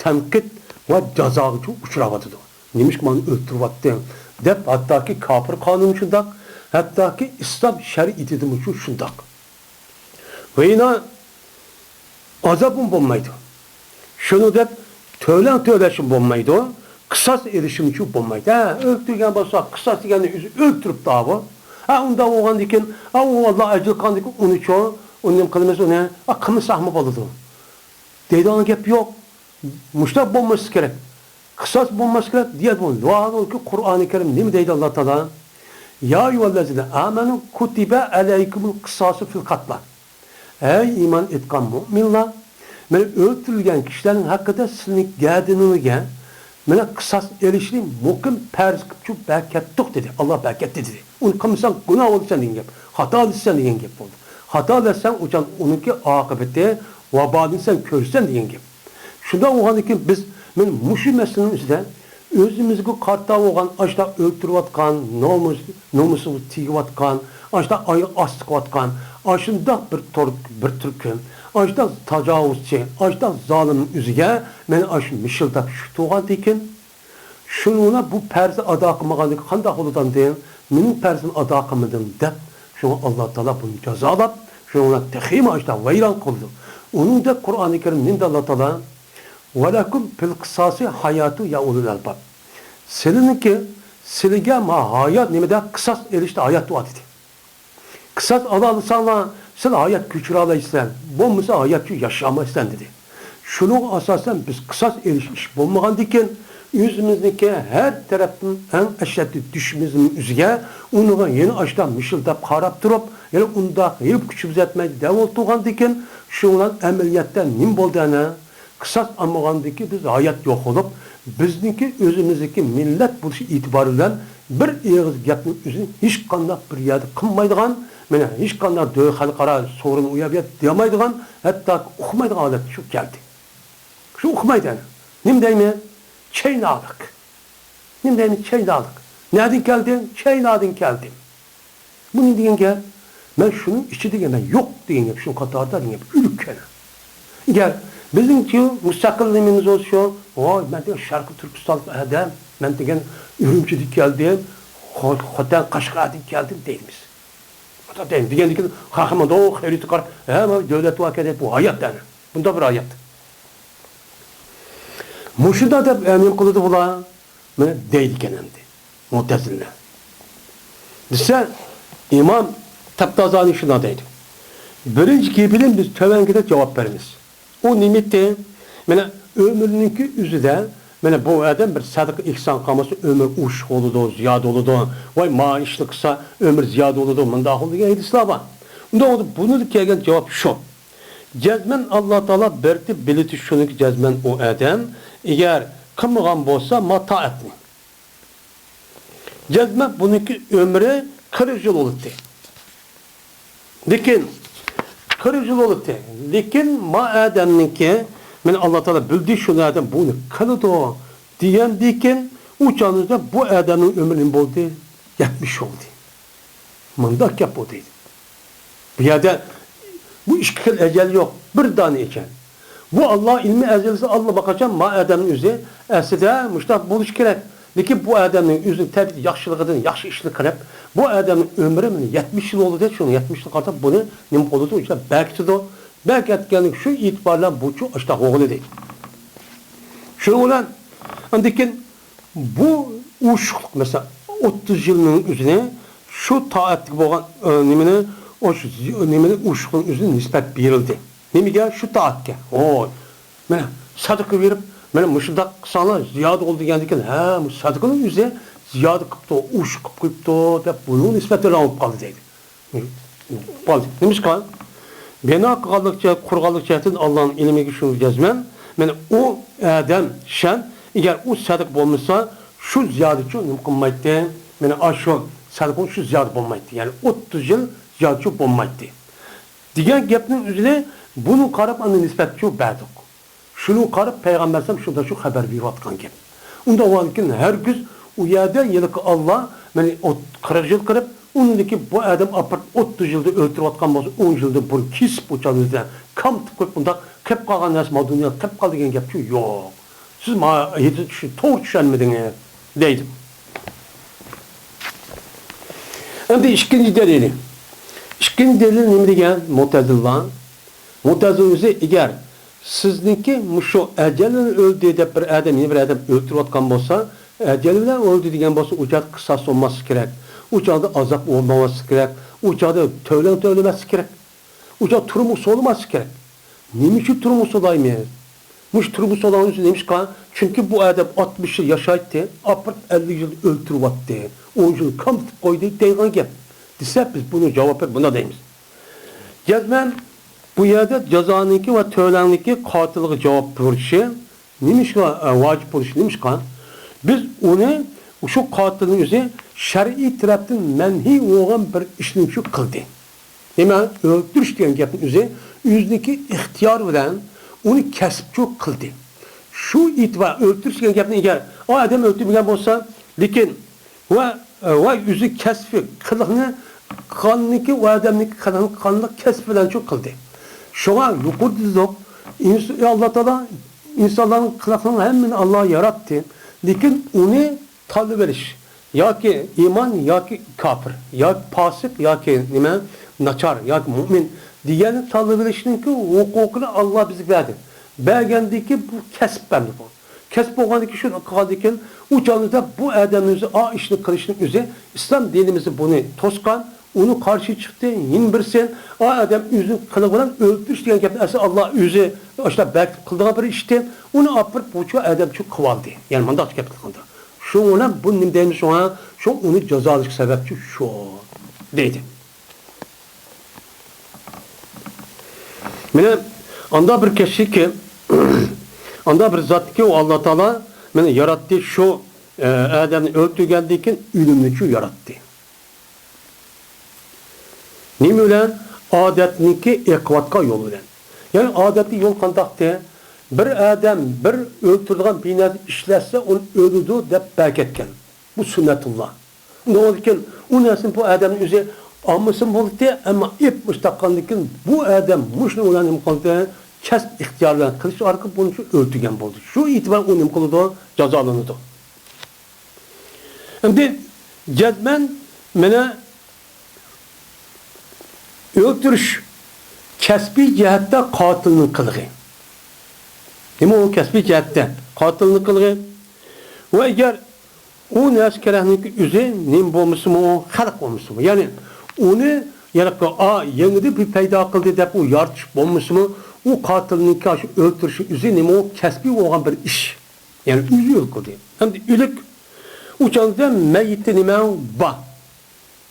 تەنقىد ۋە جازاغىچۇ ئۇچراۋاتىدۇ. نېمىشقا مانا ئۆلتۈرۈۋاتتىڭ؟ دەپ، ھەتتاكى كاپىر قانۇنى شۇنداق، ھەتتاكى ئىسلام شەرىئىتىدىمۇ شۇ شۇنداق. ۋە يەنە ئازابمۇ بولمايدۇ. شۇنى دەپ تۆلەڭ تۆلەشمۇ بولمايدۇ. قىساس ئېلىشمۇچۇ بولمايدۇ. ھە، ئۆلتۈرگەن بولسا، قىساس دېگەننى ئۆزى ئۆلتۈرۈپتۇ بۇ. ھە، ئۇنداق بولغاندىكىن، ھە، ئۇ ئاللا ئەجىر قىلغاندىكىن ئۇنىچۇ، ئۇنى نېمە قىلىمىز ئۇنى؟ ھە، قىلمىساقمۇ بولىدۇ. دەيدىغان گەپ يوق. مۇشۇنداق بولماسلىقى كېرەك. قىساس بولماسلىقى كېرەك دېيەتتى. ۋاھالۇكى، قۇرئانى كەرىم نېمە دەيدۇ ئاللا تائالا؟ يا ئەييۇھەللەزىنە ئامەنۇ كۇتىبە ئەلەيكۇمۇل قىساسۇ فىل قاتلە. ئەي ئىمان ئېيتقان مۆمىنلار، مانا ئۆلتۈرۈلگەن كىشىلەرنىڭ ھەققىدە سىلىنىڭ گەدىنىڭىزگە مانا قىساس ئېلىشنى مۇقىم پەرز قىلىپچۇ بەركەتتۇق دېدى. ئاللا بەركەتتى دېدى. ئۇنى قىلمىساڭ گۇناھ بولىسەن دېگەن گەپ. خاتا دېسەن دېگەن گەپ بولدى. خاتا دېسەڭ ئۇچان ئۇنىڭكى ئاقىۋىتى، ۋابالىنى سەن كۆرىسەن دېگەن گەپ. شۇنداق بولغاندىكىن بىز مانا مۇشۇ مەسىلىنىڭ ئۈستىدە ئۆزىمىزگە قارىتا بولغان ئاشۇنداق ئۆلتۈرۈۋاتقان، نومۇس، نومۇسىمىزغا تېگىۋاتقان، ئاشۇنداق ئاياغ ئاستى قىلىۋاتقان، ئاشۇنداق بىر تور-، بىر تۈركۈم، ئاشۇنداق تاجاۋۇزچى، ئاشۇنداق زالىمنىڭ ئۆزىگە مانا ئاشۇ مىشىلداپ شۇ تۇرغاندىكىن، شۇنىڭلا بۇ پەرزنى ئادا قىلمىغاندىكىن قانداق بولىدۇ ئەمدى؟ مېنىڭ پەرزىمنى ئادا قىلمىدىڭ دەپ، شۇڭا ئاللا تائالا بۇنى جازالاپ، شۇنىڭلا تېخىمۇ ئاشۇنداق ۋەيران قىلىدۇ. ئۇنىڭدەك قۇرئانى كەرىم نېمە دەيدۇ ئاللا تائالا؟ ۋەلەكۇم فىل قىساسى ھاياتۇ يا ئۇلۇل ئەلباب. سىلىنىڭكى، سىلىگە ما ھايات نېمىدە قىساس ئېلىشتا ھايات بار دېدى. قىساس ئالالىساڭلار، سىلەر ھايات كۆچۈرەلەيسىلەر، بولمىسا ھاياتچۇ ياشىيالمايسىلەر دېدى. شۇنىڭغا ئاساسەن بىز قىساس ئېلىش ئىش بولمىغاندىكىن، ئۆزىمىزنىڭكى ھەر تەرەپتىن ئەڭ ئەشەددىي دۈشمىنىمىز ئۆزىگە، ئۇنىڭغا يەنە ئاشتا مىشىلداپ قاراپ تۇرۇپ، يەنە ئۇنداق ھېلىپ كۈچىمىز يەتمەيدۇ دەۋاتىدىغاندىكىن، شۇنىڭ بىلەن ئەمەلىيەتتە نېمە بولدى ئەنە؟ قىساس ئالمىغاندىكى بىز ھايات يوق بولۇپ، بىزنىڭكى ئۆزىمىزنىڭكى مىللەت بولۇش ئېتىبارى بىلەن بىر ئېغىز گەپنىڭ ئۆزىنى ھېچقانداق بىر يەردە قىلمايدىغان، مانا ھېچقانداق دۆ-، خەلقئارا سورۇن ئۇ يەر بۇ يەر دېيەلمەيدىغان، ھەتتاكى ئۇقمايدىغان ھالەتكە چۈشۈپ كەلدى. شۇ ئۇقمايدۇ ئەنە. نېمە دەيمەن؟ چاينالىق. نېمە دەيمەن؟ چاينالىق. نەدىن كەلدىڭ؟ چاينادىن كەلدىم. بۇ نېمە دېگەن گەپ؟ مەن شۇنىڭ ئىچىدە دېگەن، مەن يوق دېگەن گەپ، شۇنىڭ قاتارىدا دېگەن گەپ ئۆلۈك كەنە. ئەگەر بىزنىڭچۇ مۇستەقىل نېمىمىز بولسا شۇ، ۋاي، مەن دېگەن شەرقىي تۈركىستانلىق ئادەم، مەن دېگەن ئۈرۈمچىدىن كەلدىم، خو-، خوتەن، قەشقەردىن كەلدىم دەيمىز. خوتەن دەيمىز. دېگەندىن كېيىن خەقىمىز خەرىتىگە قاراپ، ھە، مانا دۆلەت بار ئىكەن دەپ بۇ ھايات ئەنە. بۇنداق بىر ھايات. مۇشۇنداق دەپ، ئە، نېمە قىلىدۇ بۇلار؟ مانا دەيدىكەن ئەمدى مۇتەزىلىلەر. دېسە، ئىمام تەپتازانى شۇنداق دەيدۇ. بىرىنچى گېپىدىن بىز تۆۋەنگىدەك جاۋاب بېرىمىز. ئۇ نېمىتى؟ مانا ئۆمرىنىڭكى ئۆزىدە، مانا بۇ ئادەم بىر سەدىقە ئېھسان قىلمىسا، ئۆمۈر ئوشۇق بولىدۇ، زىيادە بولىدۇ. ۋاي، ما ئىشنى قىلسا، ئۆمۈر زىيادە بولىدۇ، مۇنداق بولىدۇ دېگەن ھەدىسلەر بار. ئۇنداق بولسا، بۇنىڭدا كەلگەن جاۋاب شۇ. جەزمەن ئاللا تائالا بېرىتى بىلىتى شۇنىڭكى جەزمەن ئۇ ئادەم، ئەگەر قىلمىغان بولسا، ما تائەتنى. جەزمەن بۇنىڭكى ئۆمرى قىرىق يىل بولاتتى. لېكىن، قىرىق يىل بولاتتى. لېكىن، ما ئادەمنىڭكى، مانا ئاللا تائالا بىلدى، شۇ ئادەم بۇنى قىلىدۇ دېگەندىكىن، ئۇ چاغدا بۇ ئادەمنىڭ ئۆمرى نېمە بولدى؟ يەتمىش بولدى. مۇنداق گەپ بۇ دەيدۇ. بۇ يەردە بۇ ئىككى خىل ئەجەل يوق، بىر دانە ئەجەل. بۇ ئاللا ئىلمى ئەزەلسى ئاللىقاچان ما ئادەمنىڭ ئۆزى ئەسلىدە مۇشۇنداق بولۇشى كېرەك. لېكىن بۇ ئادەمنىڭ ئۆزىنىڭ تەبىئىتى ياخشىلىقىدىن ياخشى ئىشلار قىلىپ، بۇ ئادەمنىڭ ئۆمرى مانا يەتمىش يىل بولدى، شۇنىڭ يەتمىش يىلغا قارىتا بۇنى نېمە قىلىدۇ؟ ئۆشە بەركىتىدۇ. بەركەتكەنلىكى شۇ ئېتىبار بىلەن بۇچۇ ئاشتاق بولغىلى دەيدۇ. شۇنىڭ بىلەن ئاندىن كېيىن بۇ ئوشۇقلۇق، مەسىلەن، ئوتتۇز يىلنىڭ ئۆزىنى شۇ تائەتتىكى بولغان، ئە، نېمىنى، ئوش-، نېمىنى، ئوشۇقلۇقنىڭ ئۆزىنى نىسبەت بېرىلدى. نېمىگە؟ شۇ تائەتكە. ھوي، مانا سەدىقە بېرىپ، مانا مۇشۇنداق قىلساڭلار زىيادە بولىدۇ دېگەندىكىن، ھە، مۇ سەدىقىنىڭ ئۆزى زىيادە قىپتۇ، ئوشۇق قىلىپ قويۇپتۇ دەپ بۇنىڭ نىسبەتى ئېلىپ قالدى دەيدۇ. بولدى. نېمىشقا؟ بىنا قىلغانلىق جەھەت، قۇرغانلىق جەھەتتىن ئاللانىڭ ئىلمىگە شۇ جەزمەن. مانا ئۇ ئادەم شەن، ئەگەر ئۇ سەدىقە بولمىسا، شۇ زىيادىچۇ نېمە قىلمايتتى؟ مانا ئاشۇ سەدىقە شۇ زىيادە بولمايتتى. يەنى ئوتتۇز يىل زىيادىچۇ بولمايتتى. دېگەن گەپنىڭ ئۆزىنى بۇنىڭغا قاراپ ئاندىن نىسبەتچۇ بەردۇق. شۇنىڭغا قاراپ پەيغەمبەر ئەلەيھىسسالام شۇنداق شۇ خەۋەر بېرىۋاتقان گەپ. ئۇنداق بولغاندىكىن ھەرگىز ئۇ يەردە ھېلىقى ئاللا مېنى ئوت-، قىرىق يىل قىلىپ، ئۇنىڭدىن كېيىن بۇ ئادەم ئاپىرىپ ئوتتۇز يىلدا ئۆلتۈرۈۋاتقان بولسا، ئون يىلدىن بۇرۇن كېسىپ ئۇ چاغدا كامتىپ قويۇپ، بۇنداق قىلىپ قالغان نەرسە ما دۇنيادا قىلىپ قالدى دېگەن گەپچۇ يوق. سىز ما ھېچ چۈشۈن-، توغرا چۈشەنمىدىڭىز. دەيدۇ. ئەمدى ئىككىنچى دەلىلى. ئىككىنچى دەلىل نېمە دېگەن؟ مۇتەزىللا. مۇتەزىللا ئۆزى ئەگەر سىزنىڭكى مۇشۇ ئەجەل بىلەن ئۆلدى دەپ بىر ئادەم يەنە بىر ئادەم ئۆلتۈرۈۋاتقان بولسا، ئەجەل بىلەن ئۆلدى دېگەن بولسا، ئۇ چاغدا قىساس بولماسلىقى كېرەك. ئۇ چاغدا ئازاب بولماسلىقى كېرەك. ئۇ چاغدا تۆلەڭ تۆلىمەسلىكى كېرەك. ئۇ چاغدا تۈرمىگە سولىماسلىقى كېرەك. نېمە ئۈچۈن تۈرمىگە سولايمىز؟ مۇشۇ تۈرمىگە سولىغان ئۈچۈن نېمىشقا؟ چۈنكى بۇ ئادەم ئاتمىش يىل ياشايتتى، ئاپىرىپ ئەللىك يىل ئۆلتۈرۈۋەتتى، ئون يىل كامتىپ قويدى دەيدىغان گەپ. دېسە، بىز بۇنىڭ جاۋابى بۇنداق دەيمىز. جەزمەن بۇ يەردە جازانىڭكى ۋە تۆلەڭنىڭكى قاتىلغا جاۋاب بېرىشى نېمىشقا، ئە، ۋاجىپ بولۇشى نېمىشقا؟ بىز ئۇنى، شۇ قاتىلنى ئۆزى شەرئىي تەرەپتىن مەنھىي بولغان بىر ئىشنى شۇ قىلدى. دېمەك، ئۆلتۈرۈش دېگەن گەپنى ئۆزى ئۆزىنىڭكى ئىختىيارى بىلەن ئۇنى كەسىپچۇ قىلدى. شۇ ئېتىبار، ئۆلتۈرۈش دېگەن گەپنى ئەگەر ئۇ ئادەم ئۆلتۈرمىگەن بولسا، لېكىن ۋە، ۋە ئۆزى كەسپى قىلىقنى قىلغاننىكى، ئۇ ئادەمنىڭكى قىلىقنى قىلغانلىق كەسپى بىلەن شۇ قىلدى. شۇڭا يۇقىرىدا دېدۇق، ئىنس-، ئاللا تائالا ئىنسانلارنىڭ قىلىقلىرىنىڭ ھەممىنى ئاللا ياراتتى. لېكىن ئۇنى تاللىۋېلىش، ياكى ئىمان، ياكى كاپىر، ياكى پاسىق، ياكى نېمە، ناچار، ياكى مۇئمىن دېگەننى تاللىۋېلىشنىڭكى ھوقۇقىنى ئاللا بىزگە بەردى. بەرگەندىكى بۇ كەسىپ بەندە بۇ. كەسىپ بولغاندىكىن، شۇنى قىلغاندىكىن، ئۇ چاغدا بۇ ئادەمنىڭ ئۆزى ئا ئىشنى قىلىشنىڭ ئۆزى ئىسلام دىنىمىزدا بۇنى توسقان، ئۇنى قارشى چىقتى، يەنە بىرسى، ئا ئادەم ئۆزىنىڭ قىلىقى بىلەن ئۆلتۈرۈش دېگەن گەپنى ئەسلى ئاللا ئۆزى ئاشۇنداق بەكىتىپ قىلىدىغان بىر ئىشتى. ئۇنى ئاپىرىپ بۇ چوغ ئادەم شۇ قىلىۋالدى. يەنى مۇنداق گەپ قىلغاندا. شۇڭا بۇ نېمە دەيمىز شۇڭا؟ شۇ ئۇنى جازالاشقا سەۋەبچى شۇ دەيدۇ. مانا ئاندا بىر كىشىكى، ئاندا بىر زاتكى ئۇ ئاللا تائالا مانا ياراتتى، شۇ، ئە، ئادەمنى ئۆلتۈرگەندىن كېيىن ئۆلۈمنى شۇ ياراتتى. نېمە بىلەن؟ ئادەتنىڭكى ئېقىۋاتقان يول بىلەن. يەنى ئادەتتىكى يول قانداقتى؟ بىر ئادەم بىر ئۆلتۈرىدىغان بىر نەرسە ئىشلەتسە، ئۇنى ئۆلىدۇ دەپ بەركەتكەن. بۇ سۈننەتۇللا. ئۇنىڭدىن كېيىن ئۇ نەرسىنى بۇ ئادەمنىڭ ئۆزى ئالمىسىمۇ بولاتتى، ئەمما ئېپ مۇشۇنداق قىلغاندىن كېيىن بۇ ئادەم مۇشۇنى بىلەن نېمە قىلدى؟ كەسىپ ئىختىيارى بىلەن قىلىش ئارقىلىق بۇنى شۇ ئۆلتۈرگەن بولدى. شۇ ئېتىبار ئۇ نېمە قىلىدۇ؟ جازالىنىدۇ. ئەمدى جەزمەن مانا ئۆلتۈرۈش كەسپىي جەھەتتە قاتىلنىڭ قىلىقى. نېمە ئۇ كەسپىي جەھەتتە قاتىلنىڭ قىلىقى؟ ۋە ئەگەر ئۇ نەرسە كېرەكنىڭكى ئۆزى نېمە بولمىسىمۇ، خەلق بولمىسىمۇ، يەنى ئۇنى يەنە، ئا، يېڭىدىن بىر پەيدا قىلدى دەپ ئۇ يارىتىش بولمىسىمۇ، ئۇ قاتىلنىڭكى شۇ ئۆلتۈرۈشى ئۆزى نېمە ئۇ كەسپىي بولغان بىر ئىش. يەنى ئۆزى ئۆلتۈردى. ئەمدى ئۆلۈك، ئۇ چاغدا مەييىتتە نېمە بار؟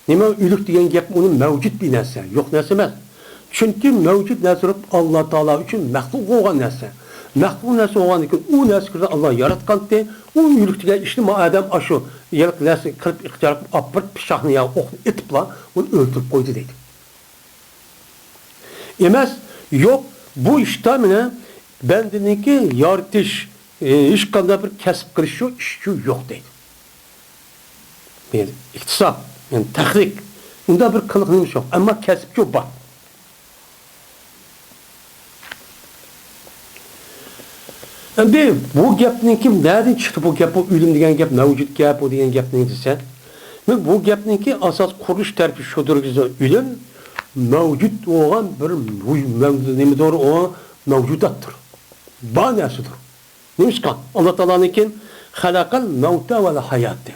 نېمە ئۆلۈك دېگەن گەپ ئۇنى مەۋجۇت بىر نەرسە، يوق نەرسە ئەمەس. چۈنكى مەۋجۇت نەرسە تۇرۇپ ئاللا تائالا ئۈچۈن مەخلۇق بولغان نەرسە. مەخلۇق نەرسە بولغاندىن كېيىن ئۇ نەرسە كىرگەن ئاللا ياراتقانتى، ئۇ ئۆلۈك دېگەن ئىشنى ما ئادەم ئاشۇ يەرلىك نەرسە قىلىپ ئىختىيار قىلىپ ئاپىرىپ پىچاقنى يا ئوقنى ئېتىپلا ئۇنى ئۆلتۈرۈپ قويدى دەيدۇ. ئەمەس، يوق، بۇ ئىشتا مانا بەندىنىڭكى يارىتىش، ئى، ھېچقانداق بىر كەسىپ قىلىش شۇ ئىش شۇ يوق دەيدۇ. يەنى ئىكتىساب، يەنى تەخلىق، ئۇنداق بىر قىلىق نېمىسى يوق. ئەمما كەسىپچۇ بار. ئەمدى بۇ گەپنىڭكى نەدىن چىقتى بۇ گەپ، بۇ ئۆلۈم دېگەن گەپ مەۋجۇت گەپ، بۇ دېگەن گەپنى دېسە، مەن بۇ گەپنىڭكى ئاساس قۇرۇلۇش تەرىپى شۇدۇر، ئۆلۈم مەۋجۇت بولغان بىر مۇ-، مەۋ-، نېمىدۇر، ئۇ مەۋجۇداتتۇر. بار نەرسىدۇر. نېمىشقا؟ ئاللا تائالانىڭكى خەلەقەل مەۋتە ۋەل ھاياتى.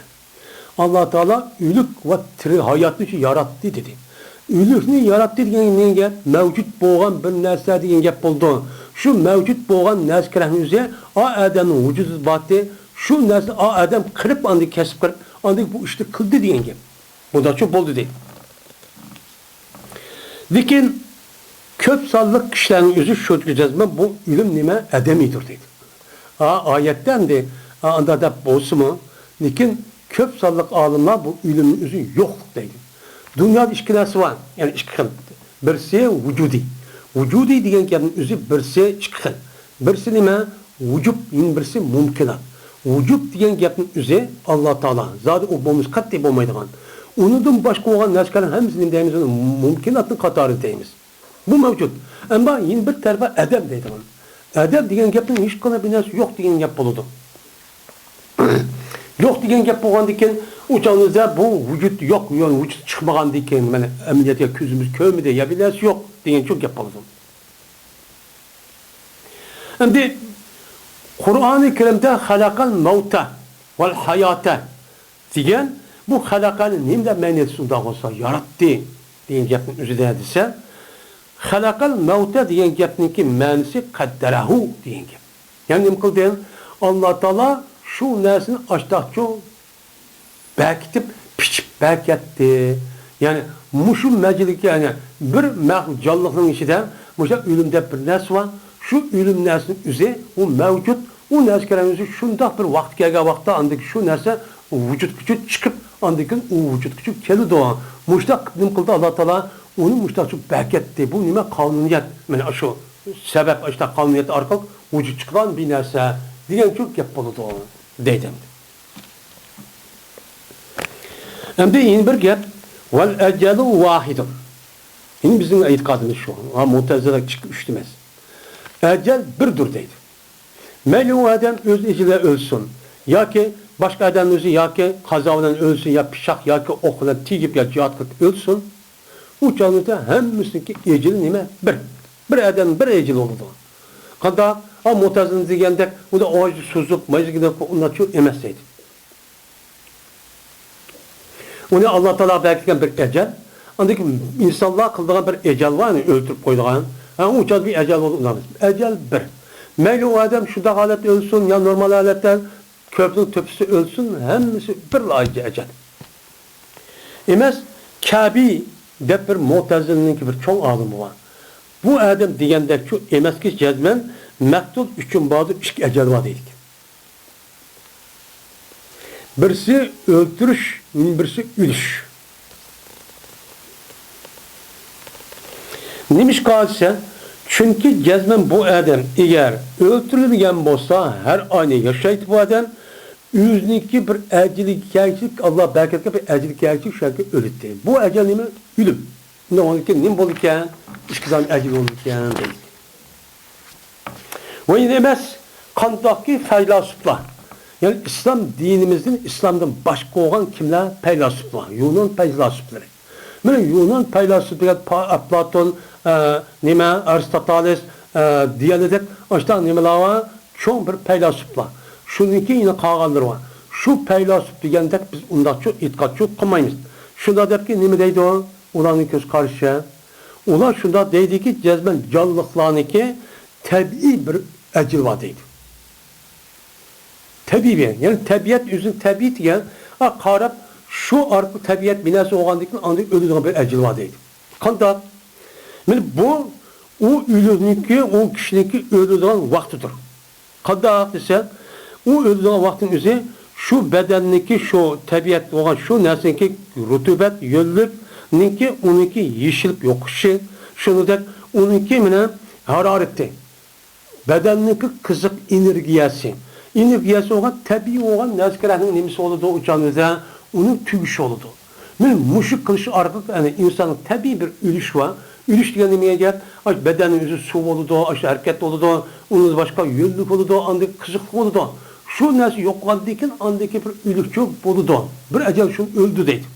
ئاللا تائالا ئۆلۈك ۋە تىرىك ھاياتنى شۇ ياراتتى دېدى. ئۆلۈكنى ياراتتى دېگەن نېمە گەپ؟ مەۋجۇت بولغان بىر نەرسە دېگەن گەپ بولىدۇ. شۇ مەۋجۇت بولغان نەرسە كېرەكنىڭ ئۆزى، ئا ئادەمنىڭ ۋۇجۇدى بارتى، شۇ نەرسىنى ئا ئادەم قىلىپ، ئاندىن كەسىپ قىلىپ، ئاندىن بۇ ئىشنى قىلدى دېگەن گەپ. بۇنداقچۇ بولدى دەيدۇ. لېكىن كۆپ سانلىق كىشىلەرنىڭ ئۆزى شۇ جەزمەن بۇ ئۆلۈم نېمە؟ ئەدەمىيدۇر دەيدۇ. ئا، ئايەتتە ئەمدى، ئا، ئاندا دەپ بولسىمۇ، لېكىن كۆپ سانلىق ئالىملار بۇ ئۆلۈمنىڭ ئۆزى يوقلۇق دەيدۇ. دۇنيادا ئىككى نەرسە بار، يەنى ئىككى خىل. بىرسى ۋۇجۇدىي. ۋۇجۇدىي دېگەن گەپنىڭ ئۆزى بىرسى ئىككى خىل. بىرسى نېمە؟ ۋۇجۇب، يەنە بىرسى مۇمكىنات. ۋۇجۇب دېگەن گەپنىڭ ئۆزى ئاللا تائالا. زادى ئۇ بولمىسا قەتئىي بولمايدىغان. ئۇنىڭدىن باشقا بولغان نەرسىلەرنىڭ ھەممىسىنى نېمە دەيمىز؟ مۇمكىناتنىڭ قاتارىدا دەيمىز. بۇ مەۋجۇت. ئەمما يەنە بىر تەرىپى ئەدەم دەيدىغان. ئەدەم دېگەن گەپنىڭ ھېچقانداق بىر نەرسە يوق دېگەن گەپ بولىدۇ. يوق دېگەن گەپ بولغاندىن كېيىن، ئۇ چاغدا بۇ ۋۇجۇت يوق، يەنى ۋۇجۇت چىقمىغاندىن كېيىن، مانا ئەمەلىيەتتە كۆزىمىز كۆرمىدى، يا بىر نەرسە يوق دېگەن شۇ گەپ بولىدۇ. ئەمدى قۇرئانى كەرىمدە خەلەقەل مەۋتە ۋەل ھاياتە دېگەن، بۇ خەلەقەنى نېمە دەپ مەنىسى ئۇنداق بولسا، ياراتتى دېگەن گەپنىڭ ئۆزىدە دېسە، خەلەقەل مەۋتە دېگەن گەپنىڭكى مەنىسى قەددەرەھۇ دېگەن گەپ. يەنى نېمە قىلدى؟ ئاللا تائالا شۇ نەرسىنى ئاشتاقچۇ بەكىتىپ، پىچىپ بەكەتتى. يەنى مۇشۇ مەجىلدىكى، يەنى بىر مەخ-، جانلىقنىڭ ئىچىدە مۇشۇ ئۆلۈم دەپ بىر نەرسە بار. شۇ ئۆلۈم نەرسىنىڭ ئۆزى، ئۇ مەۋجۇت، ئۇ نەرسە كەلگەن ئۆزى شۇنداق بىر ۋاقىت كەلگەن ۋاقىتتا، ئاندىن كېيىن شۇ نەرسە ۋۇجۇدقا چىقىپ، ئاندىن كېيىن ئۇ ۋۇجۇدقا كېلىدۇ. مۇشۇنداق نېمە قىلدى ئاللا تائالا؟ ئۇنى مۇشۇنداق بەكەتتى. بۇ نېمە؟ قانۇنىيەت. مانا شۇ سەۋەب، شۇنداق قانۇنىيەت ئارقىلىق ۋۇجۇدقا چىقىدىغان بىر نەرسە دېگەن شۇ گەپ بولىدۇ دەيدۇ. ئەمدى يەنە بىر گەپ، ۋەل ئەجەلۇ ۋاھىدۇن. يەنە بىزنىڭ ئېتىقادىمىز شۇ. ھا، مۇتەزىلە ئىككى، ئۈچتە ئەمەس. ئەجەل بىردۇر دەيدۇ. مەيلى ئۇ ئادەم ئۆز ئەجىلى بىلەن ئۆلسۇن، ياكى باشقا ئادەم ئۆلسۇن، ياكى قازا بىلەن ئۆلسۇن، يا پىچاق، ياكى ئوق بىلەن تېگىپ، يا جىھاد قىلىپ ئۆلسۇن، ئۇ چاغدا ھەممىسىنىڭكى ئەجىلى نېمە؟ بىر. بىر ئادەمنىڭ بىر ئەجىلى بولىدۇ. قانداق؟ ھا، مۇتەزىلە دېگەندەك، ئۇنى ئاۋاز سوزۇپ، مايزىگىدەك ئۇنداقچۇ ئەمەس دەيدۇ. ئۇنى ئاللا تائالا بەكىتكەن بىر ئەجەل، ئاندىن كېيىن ئىنسانلار قىلىدىغان بىر ئەجەل بار، يەنى ئۆلتۈرۈپ قويىدىغان. ھە، ئۇ چاغدا بىر ئەجەل بولىدۇ، ئۇنداق ئەمەس. ئەجەل بىر. مەيلى ئۇ ئادەم شۇنداق ھالەتتە ئۆلسۇن يا نورمال ھالەتتە، كۆپنىڭ تۆپىسى ئۆلسۇن، ھەممىسى بىرلا ئەجەل. ئەمەس، كەبى دەپ بىر مۇتەزىلىنىڭكى بىر چوڭ ئالىمى بار. بۇ ئادەم دېگەندەكچۇ ئەمەسكى، جەزمەن مەقتۇل ئۈچۈن باردۇر، ئىككى ئەجەل بار دەيدىكەن. بىرسى ئۆلتۈرۈش، بىرسى ئۆلۈش. نېمىشقا دېسە، چۈنكى جەزمەن بۇ ئادەم ئەگەر ئۆلتۈرۈلگەن بولسا، ھەر ئاينى ياشايتتى بۇ ئادەم، ئۆزىنىڭكى بىر ئەجىلى كەلگۈچىلىك، ئاللا بەركەتكە بىر ئەجىلى كەلگۈچىلىك شۇ يەرگە ئۆلىدۇ. بۇ ئەجەل نېمە؟ ئۆلۈم. ئۇنىڭ كېيىن نېمە بولىدىكەن؟ ئىككى سان ئەجىل بولىدىكەن دەيدۇ. ۋە يەنە ئەمەس، قانداقكى پەيلاسوپلار، يەنى ئىسلام دىنىمىزدىن، ئىسلامدىن باشقا بولغان كىملەر؟ پەيلاسوپلار، يۇنان پەيلاسوپلىرى. مانا يۇنان پەيلاسوپ دېگەن پا-، ئەپلاتون، ئە، نېمە، ئارستوتالېس، ئە، دېگەندەك ئاشۇنداق نېمىلەر بار، چوڭ بىر پەيلاسوپلار. شۇنىڭكى يەنە قالغانلىرى بار. شۇ پەيلاسوپ دېگەندەك بىز ئۇنداقچۇ ئېتىقادچۇ قىلمايمىز. شۇنداق دەپكى نېمە دەيدۇ؟ ئۇلارنىڭ كۆز قارىشىچە، ئۇلار شۇنداق دەيدىكى، جەزمەن جانلىقلارنىڭكى تەبىئىي بىر ئەجىلى بار دەيدۇ. تەبىئىي، يەنى تەبىئەت ئۆزىنىڭ تەبىئىتىگە، ئا، قاراپ، شۇ ئارقىلىق تەبىئەت بىناسى بولغاندىن كېيىن ئاندىن ئۆلىدىغان بىر ئەجىلى بار دەيدۇ. قانداق؟ مانا بۇ، ئۇ ئۆلۈرنىڭكى، ئۇ كىشىنىڭكى ئۆلىدىغان ۋاقتىدۇر. قانداق دېسە، ئۇ ئۆلىدىغان ۋاقتىنىڭ ئۆزى شۇ بەدەننىڭكى، شۇ تەبىئەت بولغان شۇ نەرسىنىڭكى رۇتۇبەت، يۆللۈكنىڭكى، ئۇنىڭكى يېشىلىپ يوقىشى، شۇنىڭدەك ئۇنىڭكى مانا ھارارىتى، بەدەننىڭكى قىزىق ئېنېرگىيەسى، ئېنېرگىيەسى بولغان تەبىئىي بولغان نەرسە-كېرەكنىڭ نېمىسى بولىدۇ، ئۇ چاغدا ئۇنىڭ تۈگىشى بولىدۇ. مانا مۇشۇ قىلىش ئارقىلىق، يەنى ئىنساننىڭ تەبىئىي بىر ئۆلۈش بار. ئۆلۈش دېگەن نېمە گەپ؟ ئاشۇ بەدەننىڭ ئۆزى سۇ بولىدۇ، ئاشۇ ھەرىكەت بولىدۇ، ئۇنىڭ باشقا يۆللۈك بولىدۇ، ئاندىن قىزىقلىق بولىدۇ. شۇ نەرسە يوقالغاندىن كېيىن ئاندىن كېيىن بىر ئۆلۈكچۇ بولىدۇ. بىر ئەجەل شۇ ئۆلدى دەيدۇ.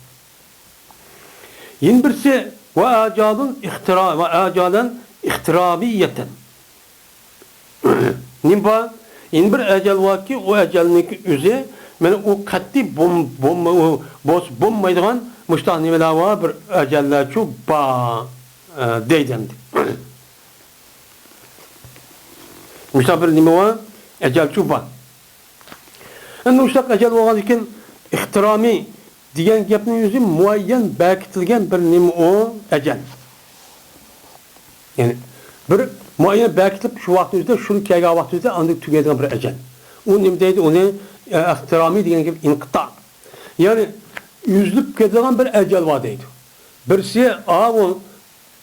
يەنە بىرسى، ۋە ئەجالۇن ئىختىرا-، ۋە ئەجالەن ئىختىرامىيەتەن. نېمە بار؟ يەنە بىر ئەجەل باركى، ئۇ ئەجەلنىڭكى ئۆزى، مانا ئۇ قەتئىي بولم-، بولما-، ئۇ بولسا بولمايدىغان مۇشۇنداق نېمىلەر بار، بىر ئەجەللەرچۇ بار، ئە، دەيدۇ ئەمدى. مۇشۇنداق بىر نېمە بار؟ ئەجەلچۇ بار. ئەمدى مۇشۇنداق ئەجەل بولغاندىن كېيىن ئىختىرامىي دېگەن گەپنىڭ ئۆزى مۇئەييەن بەركىتىلگەن بىر نېمە ئۇ ئەجەل. يەنى بىر مۇئەييەن بەركىتىلىپ شۇ ۋاقىتنىڭ ئۆزىدە، شۇنى كەلگەن ۋاقىتنىڭ ئۆزىدە ئاندىن تۈگەيدىغان بىر ئەجەل. ئۇ نېمە دەيدۇ؟ ئۇنى، ئە، ئىختىرامىي دېگەن گەپ ئىنقىتا. يەنى ئۈزۈلۈپ كېتىدىغان بىر ئەجەل بار دەيدۇ. بىرسى، ئاۋۇ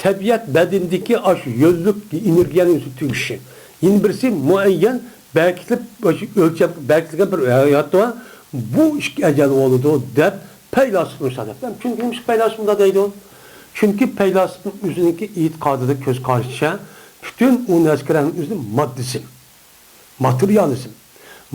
تەبىئەت بەدىنىدىكى ئاشۇ يۆللۈك ئېنېرگىيەنىڭ ئۆزى تۈگىشى. يەنە بىرسى مۇئەييەن بەركىتىلىپ، ئاشۇ ئۆلچەپ بەركىتىلگەن بىر ھايات بار. بۇ ئىككى ئەجەل بولىدۇ دەپ پەيلاسوپلار مۇشۇنداق دەپتۇ. چۈنكى نېمىشقا پەيلاسوپ مۇنداق دەيدۇ؟ چۈنكى پەيلاسوپنىڭ ئۆزىنىڭكى ئېتىقادىدا، كۆز قارىشىچە، پۈتۈن ئۇ نەرسە-كېرەكنىڭ ئۆزى ماددىسى. ماتېرىيالىزم.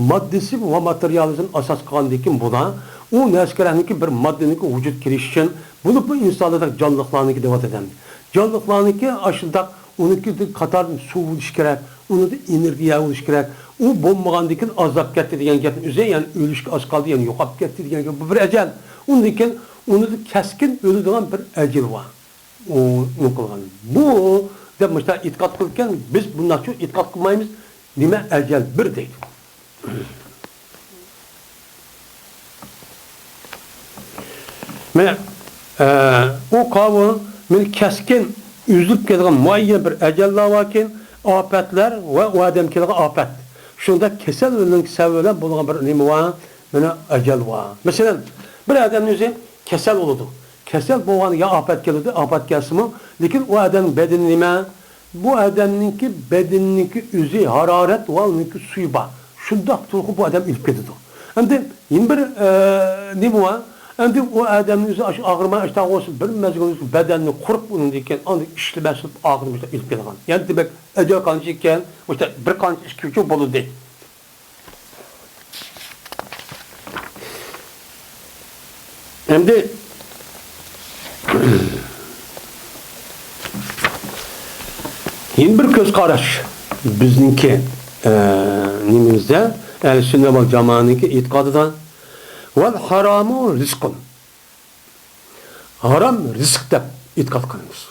ماددىسى ۋە ماتېرىيالىزم ئاساس قىلغاندىن كېيىن بۇلار ئۇ نەرسە-كېرەكنىڭكى بىر ماددىنىڭكى ۋۇجۇدقا كېلىشى ئۈچۈن، بولۇپمۇ ئىنسانلاردەك جانلىقلارنىڭكى دەۋاتىدۇ ئەمدى. جانلىقلارنىڭكى ئاشۇنداق ئۇنىڭكى قاتارىدا سۇ بولۇشى كېرەك، ئۇنىڭدا ئېنېرگىيە بولۇشى كېرەك. ئۇ بولمىغاندىن كېيىن ئازلاپ كەتتى دېگەن گەپنىڭ ئۆزى، يەنى ئۆلۈشكە ئاز قالدى، يەنى يوقاپ كەتتى دېگەن گەپ، بۇ بىر ئەجەل. ئۇندىن كېيىن ئۇنىڭدا كەسكىن ئۆلىدىغان بىر ئەجەل بار. ئۇ نېمە قىلغان؟ بۇ دەپ مۇشۇنداق ئېتىقاد قىلىدىكەن، بىز بۇنداقچۇ ئېتىقاد قىلمايمىز. نېمە ئەجەل بىر دەيدۇ. مانا، ئە، ئۇ قاۋۇل، مانا كەسكىن ئۈزۈلۈپ كېتىدىغان مۇئەييەن بىر ئەجەللەر باركەن، ئاپەتلەر ۋە ئۇ ئادەم كېلىدىغان ئاپەت. شۇنداق كېسەل بىلەن، كېسەل بىلەن بولغان بىر نېمە بار، مانا ئەجەل بار. مەسىلەن، بىر ئادەمنىڭ ئۆزى كېسەل بولىدۇ. كېسەل بولغان يا ئاپەت كېلىدۇ، ئاپەت كەلسىمۇ، لېكىن ئۇ ئادەمنىڭ بەدىنى نېمە؟ بۇ ئادەمنىڭكى بەدىنىنىڭكى ئۆزى ھارارەت ۋە ئۇنىڭكى سۈيى بار. شۇنداق تۇرقى بۇ ئادەم ئۆلۈپ كېتىدۇ. ئەمدى يەنە بىر، ئە، نېمە بار؟ ئەمدى ئۇ ئادەمنىڭ ئۆزى ئاشۇ ئاغرىماي، ئاشۇنداق بولسا، بىر مەزگىل بەدەننى قۇرۇپ، ئۇنىڭدىن كېيىن ئاندىن ئىشلىمەسلىك ئاخىرى مۇشۇنداق ئۆلۈپ كېتىدىغان. يەنى دېمەك، ئەجەل قانچە ئىكەن، مۇشۇنداق بىر قانچە ئىككى ئۈچ يىل بولدى. ئەمدى يەنە بىر كۆز قاراش بىزنىڭكى، ئە، نېمىمىزدە، ئەھلى سۈننە ۋەل جامائەنىڭكى ئېتىقادىدا، ۋەل ھارامۇ رىزقۇن. ھارام رىزىق دەپ ئېتىقاد قىلىمىز.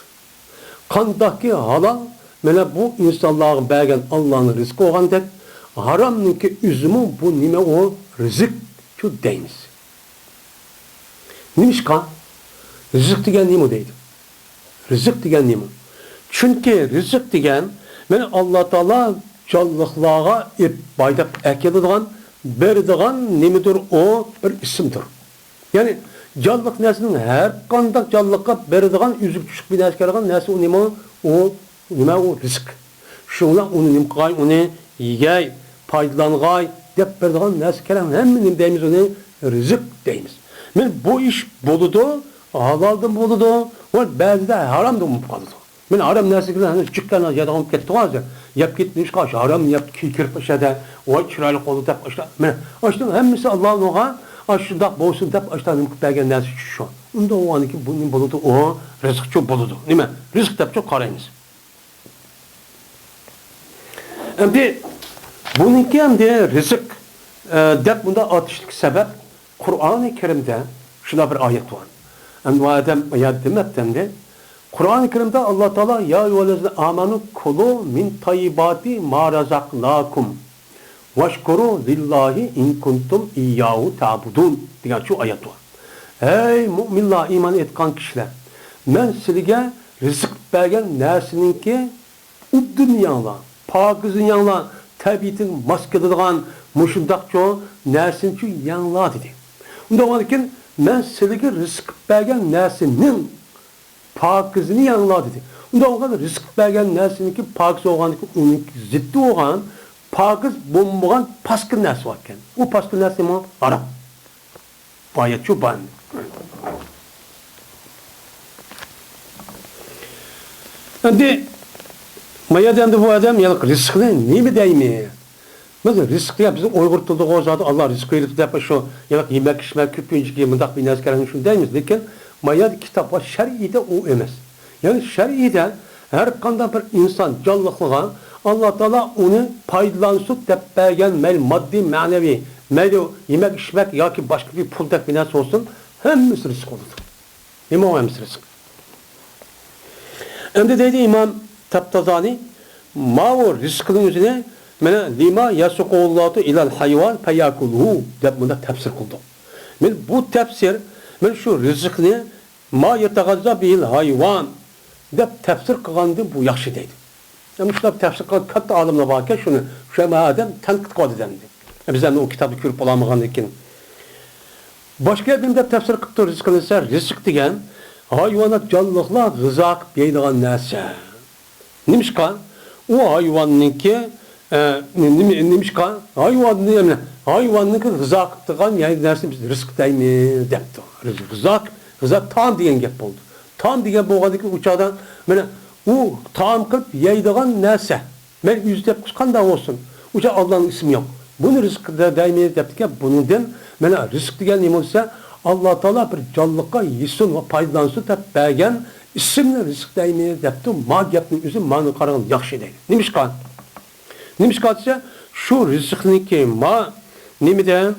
قانداقكى ھالال، مانا بۇ ئىنسانلارغا بەرگەن ئاللانىڭ رىزقى بولغاندەك، ھارامنىڭكى ئۆزىمۇ بۇ نېمە ئۇ؟ رىزىقچۇ دەيمىز. نېمىشقا؟ رىزىق دېگەن نېمە دەيدۇ؟ رىزىق دېگەن نېمە؟ چۈنكى رىزىق دېگەن، مانا ئاللا تائالا جانلىقلارغا ئېپ-، بايلىق ئەكېلىدىغان، بېرىدىغان نېمىدۇر ئۇ؟ بىر ئىسىمدۇر. يەنى جانلىق نەرسىنىڭ ھەر قانداق جانلىققا بېرىدىغان، ئۈزۈك چۈشۈك بىر نەرسە كەلگەن نەرسە ئۇ نېمە؟ ئۇ نېمە ئۇ؟ رىزىق. شۇنىڭ بىلەن ئۇنى نېمە قىلغاي، ئۇنى يېگەي، پايدىلانغاي دەپ بېرىدىغان نەرسە كەلگەن ھەممە نېمە دەيمىز، ئۇنى رىزىق دەيمىز. مانا بۇ ئىش بولىدۇ، ھالالدىن بولىدۇ ۋە بەزىدە ھارامدىن بولۇپ قالىدۇ. مانا ھارام نەرسە بىلەن جىققان يەيدىغان بولۇپ كەتتىغۇ ھازىر. يەپ كېتىپ نېمىشقا ئاشۇ ھارام يەپ كىرىپ ئاشۇ يەردە، ۋاي چىرايلىق بولدى دەپ ئاشۇ، مانا ئاشۇنىڭ ھەممىسى ئاللا ئۇنىڭغا ئاشۇنداق بولسۇن دەپ ئاشۇنداق نېمە قىلىپ بەرگەن نەرسە شۇ. ئۇنداق بولغاندىكىن بۇ نېمە بولىدۇ؟ ئۇ رىزىقچۇ بولىدۇ. نېمە؟ رىزىق دەپچۇ قارايمىز. ئەمدى بۇنىڭكى ئەمدى رىزىق، ئە، دەپ بۇنداق ئاتىشلىق سەۋەب، قۇرئانى كەرىمدە شۇنداق بىر ئايەت بار. ئەمدى بۇ ئادەم ئايەت دېمەپتۇ ئەمدى. قۇرئانى كەرىمدە ئاللا تائالا، يا أيها الذين آمنوا كلوا من طيبات ما رزقناكم واشكروا لله إن كنتم إياه تعبدون دېگەن شۇ ئايەت بار. ھەي مۇئمىنلار، ئىمان ئېيتقان كىشىلەر، مەن سىلىگە رىزىق بەرگەن نەرسىنىڭكى ئوبدىنى يەڭلار، پاكىزىنى يەڭلار، تەبىئىتىگە ماس كېلىدىغان مۇشۇنداقچۇ نەرسىنىچۇ يەڭلار دېدى. ئۇنداق بولغاندىكىن مەن سىلىگە رىزىق بەرگەن نەرسىنىڭ پاكىزىنى يەڭلار دېدى. ئۇنداق بولغاندا رىزىق بەرگەن نەرسىنىڭكى پاكىز بولغاندىكىن ئۇنىڭ زىددى بولغان پاكىز بولمىغان پاسكىنا نەرسە باركەن. ئۇ پاسكىنا نەرسە نېمە؟ ھارام. ئايەت شۇ بار. ئەمدى ما يەردە ئەمدى بۇ ئادەم يەنە رىزىقنى نېمە دەيمىز؟ بىز رىزىق دېگەن بىزنىڭ ئۇيغۇر تىلىدا زادى ئاللا رىزىق بېرىپتۇ دەپ شۇ يەنە يېمەك ئىچمەك كۆپىنچىكى مۇنداق بىر نەرسە كەلگەن شۇنى دەيمىز. لېكىن ما يەردە كىتاب ۋە شەرئىيدە ئۇ ئەمەس. يەنى شەرئىيدە ھەر قانداق بىر ئىنسان جانلىقلىغان ئاللا تائالا ئۇنى پايدىلانسۇن دەپ بەرگەن مەيلى ماددىي، مەنىۋى، مەيلى يېمەك ئىچمەك ياكى باشقا بىر پۇلدەك بىر نەرسە بولسۇن، ھەممىسى رىزىق بولىدۇ. نېمە ئۇ ھەممىسى رىزىق؟ ئەمدى دەيدۇ ئىمام تەپتازانى، ماۋۇ رىزىقنىڭ ئۆزىنى مانا لىما يەسۇقۇللاھۇ ئىلەل ھايۋان پەيەكۇلۇھۇ دەپ مۇنداق تەپسىر قىلدۇق. مانا بۇ تەپسىر، مانا شۇ رىزىقنى ما يەتەغەززا بىھىل ھايۋان دەپ تەپسىر قىلغاندىن بۇ ياخشى دەيدۇ. يەنى مۇشۇنداق تەپسىر قىلغان كاتتا ئالىملار باركەن، شۇنى شۇ ئادەم تەنقىد قىلىۋاتىدۇ ئەمدى. بىز ئەمدى ئۇ كىتابنى كۆرۈپ بولالمىغاندىن كېيىن. باشقا يەردە نېمە دەپ تەپسىر قىلىپتۇ رىزىق دېسە، رىزىق دېگەن ھايۋانات جانلىقلار غىزا قىلىپ يەيدىغان نەرسە. نېمىشقا؟ ئۇ ھايۋاننىڭكى، ئە، نېمە، نېمىشقا؟ ھايۋاننى، يەنى ھايۋاننىڭكى غىزا قىلىدىغان يەيدىغان نەرسىنى بىز رىزىق دەيمىز دەپتۇ. غىزا، غىزا تائام دېگەن گەپ بولدى. تائام دېگەن بولغاندىكىن ئۇ چاغدا مانا ئۇ تائام قىلىپ يەيدىغان نەرسە. مەن ئۆزى دەپ قىلسا قانداق بولسۇن؟ ئۇ چاغ ئاللانىڭ ئىسمى يوق. بۇنى رىزىق دە-، دەيمىز دەپتىكەن. بۇنىڭدىن مانا رىزىق دېگەن نېمە بولسا، ئاللا تائالا بىر جانلىققا يېسۇن ۋە پايدىلانسۇن دەپ بەرگەن ئىسىمنى رىزىق دەيمىز دەپتۇ. ما گەپنىڭ ئۆزى مانا قارىغان ياخشى دەيدۇ. نېمىشقا؟ نېمىشقا دېسە، شۇ رىزىقنىڭكى ما نېمىدە،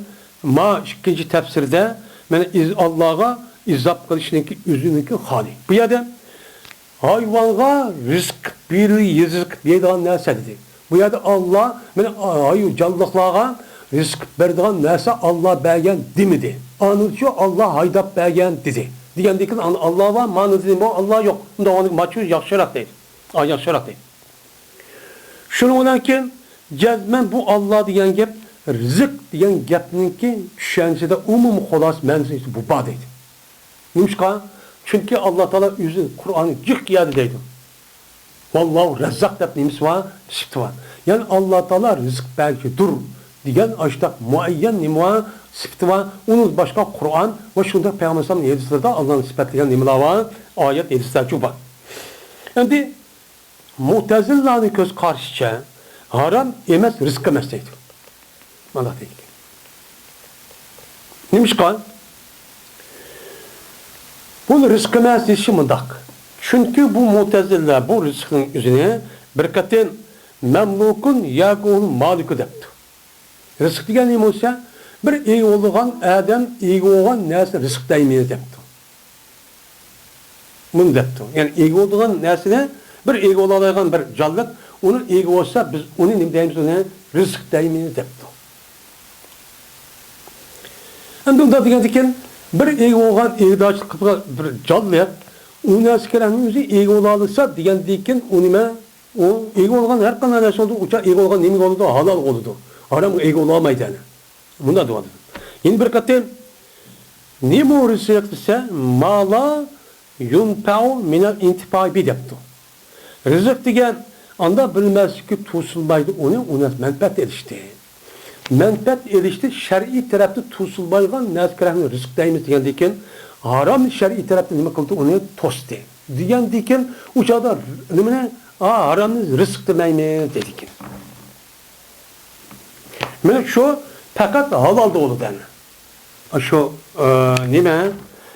ما ئىككىنچى تەپسىردە مانا ئىز-، ئاللاغا ئىزاپ قىلىشنىڭكى ئۆزىنىڭكى خالى. بۇ يەردە ھايۋانغا رىزىق بېرىلى، رىزىق بېرىدىغان نەرسە دېدى. بۇ يەردە ئاللا، مانا، ئايۇ جانلىقلارغا رىزىق بېرىدىغان نەرسە ئاللا بەرگەن دېمىدى. ئانىچۇ ئاللا ھايداپ بەرگەن دېدى. دېگەندىكىن ئان-، ئاللا بار، مانا دېدى، بۇ ئاللا يوق. ئۇنداق بولغاندا ماچۇ ياخشىراق دەيدۇ. ئا، ياخشىراق دەيدۇ. شۇنىڭ بىلەن كېيىن جەزمەن بۇ ئاللا دېگەن گەپ، رىزىق دېگەن گەپنىڭكى چۈشەنچىسىدە ئومۇمىي خۇلاسە مەنىسى بۇ بار دەيدۇ. نېمىشقا؟ چۈنكى ئاللا تائالا ئۆزى قۇرئاننى جىق يەردە دەيدۇ. ۋاللاھۇ رەززاق دەپ نېمىسى بار؟ سۈپىتى بار. يەنى ئاللا تائالا رىزىق بەرگۈچىدۇر دېگەن ئاشۇنداق مۇئەييەن نېمە بار؟ سۈپىتى بار. ئۇنىڭ باشقا قۇرئان ۋە شۇنداق پەيغەمبەر ئەلەيھىسسالام ھەدىسلىرىدا ئاللانى سۈپەتلىگەن نېمىلەر بار؟ ئايەت، ھەدىسلەرچۇ بار. ئەمدى مۇتەزىلىلەرنىڭ كۆز قارىشىچە ھارام ئەمەس، رىزىق ئەمەس دەيدۇ. مانا دەيدۇ. نېمىشقا؟ بۇ رىزىق ئەمەس دېيىشى مۇنداق. چۈنكى بۇ مۇتەزىلىلەر بۇ رىزىقنىڭ ئۆزىنى بىر قېتىم مەملۇكۇن ياكى ئۇل مالىكۇ دەپتۇ. رىزىق دېگەن نېمە بولسا، بىر ئىگە بولغان ئادەم ئىگە بولغان نەرسىنى رىزىق دەيمىز دەپتۇ. مۇنى دەپتۇ. يەنى ئىگە بولىدىغان نەرسىنى، بىر ئىگە بولالايدىغان بىر جانلىق، ئۇنى ئىگە بولسا، بىز ئۇنى نېمە دەيمىز؟ ئۇنى رىزىق دەيمىز دەپتۇ. ئەمدى ئۇنداق دېگەندىكىن، بىر ئىگە بولغان ئىگىدارچىلىق قىلىدىغان بىر جانلىق، ئۇ نەرسە كېرەكنى ئۆزى ئىگە بولالىسا دېگەندىكىن، ئۇ نېمە؟ ئۇ ئىگە بولغان ھەر قانداق نەرسە بولىدۇ، ئۇ چاغ ئىگە بولغان نېمە بولىدۇ؟ ھالال بولىدۇ. ھارامغا ئىگە بولالمايدۇ يەنە. مۇنداق دەۋاتىدۇ. يەنە بىر قېتىم، نېمە رىزىق دېسە، ما لا يۇنپەئۇ مىنەل ئىنتىپائى بى دەپتۇ. رىزىق دېگەن ئاندا بىر نەرسىگە توسۇلمايدۇ، ئۇنى، ئۇنى مەنپەئەت ئېلىشتىن. مەنپەئەت ئېلىشتىن شەرئىي تەرەپتە توسۇلمايدىغان نەرسە كېرەكنى رىزىق دەيمىز دېگەندىكىن، ھارامنى شەرئىي تەرەپتە نېمە قىلدى؟ ئۇنى توستى. دېگەندىكىن، ئۇ چاغدا نېمىنى؟ ئا، ھارامنى رىزىق دېمەيمىز دېدىكىن. مانا شۇ پەقەت ھالالدا بولىدۇ ئەنە. ئاشۇ، ئە، نېمە؟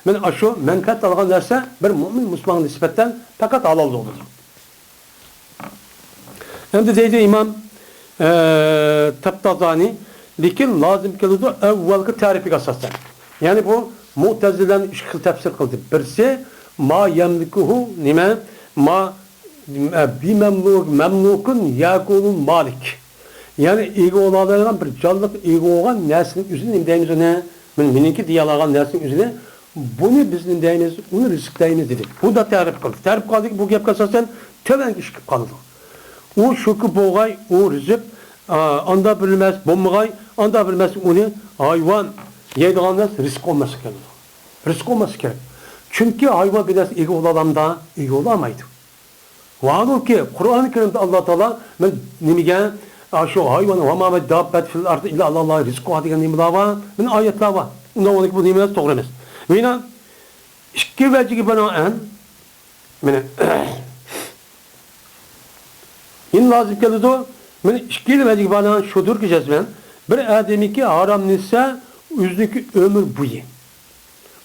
مانا ئاشۇ مەنپەئەت ئالغان نەرسە بىر مۆمىن مۇسۇلمانغا نىسبەتەن پەقەت ھالالدا بولىدۇ. ئەمدى دەيدۇ ئىمام، ئە، تەپتازانى، لېكىن لازىم كېلىدۇ ئەۋۋەلقى تەرىپىگە ئاساسەن. يەنى بۇ مۇتەزىلەنى ئۈچ خىل تەپسىر قىلدى. بىرسى، ما يەملىكۇھۇ، نېمە؟ ما بىمەملۇك، مەملۇكۇن يەكۇنۇل مالىك. يەنى ئىگە بولالايدىغان بىر جانلىق ئىگە بولغان نەرسىنىڭ ئۆزىنى نېمە دەيمىز ئۇنى؟ مانا مېنىڭكى دېيەلەيدىغان نەرسىنىڭ ئۆزىنى، بۇنى بىز نېمە دەيمىز؟ ئۇنى رىزىق دەيمىز دېدى. بۇنداق تەرىپ قىلدى. تەرىپ قىلغاندىكىن بۇ گەپكە ئاساسەن تۆۋەنكى ئىش كېلىپ قالىدۇ. ئۇ شۇكى بولغاي، ئۇ رىزىق، ئا، ئاندا بىر نېمە بولمىغاي، ئاندا بىر نېمە ئۇنى ھايۋان يەيدىغان نەرسە رىزىق بولماسلىق كېرەك. رىزىق بولماسلىق كېرەك. چۈنكى ھايۋان بىر نەرسە ئىگە بولالامدا؟ ئىگە بولالمايدۇ. ۋاھالۇكى، قۇرئانى كەرىمدە ئاللا تائالا، مەن نېمىگە، ئا، شۇ ھايۋان، ۋە ما مىن داببەتىن فىل ئەرزى ئىللا ئەلاللاھى رىزقۇھا دېگەن نېمىلەر بار. مانا ئايەتلەر بار. ئۇنداق بولغاندىكىن بۇ نېمە ئەمەس، توغرا ئەمەس. مانا ئىككى ۋەجىگە بىنائەن، مانا، يەنە لازىم كېلىدۇ. مانا ئىككىلا ۋەجىگە بىنائەن شۇدۇركى جەزمەن، بىر ئادەمنىڭكى ھارامنى يېسە، ئۆزىنىڭكى ئۆمۈر بويى.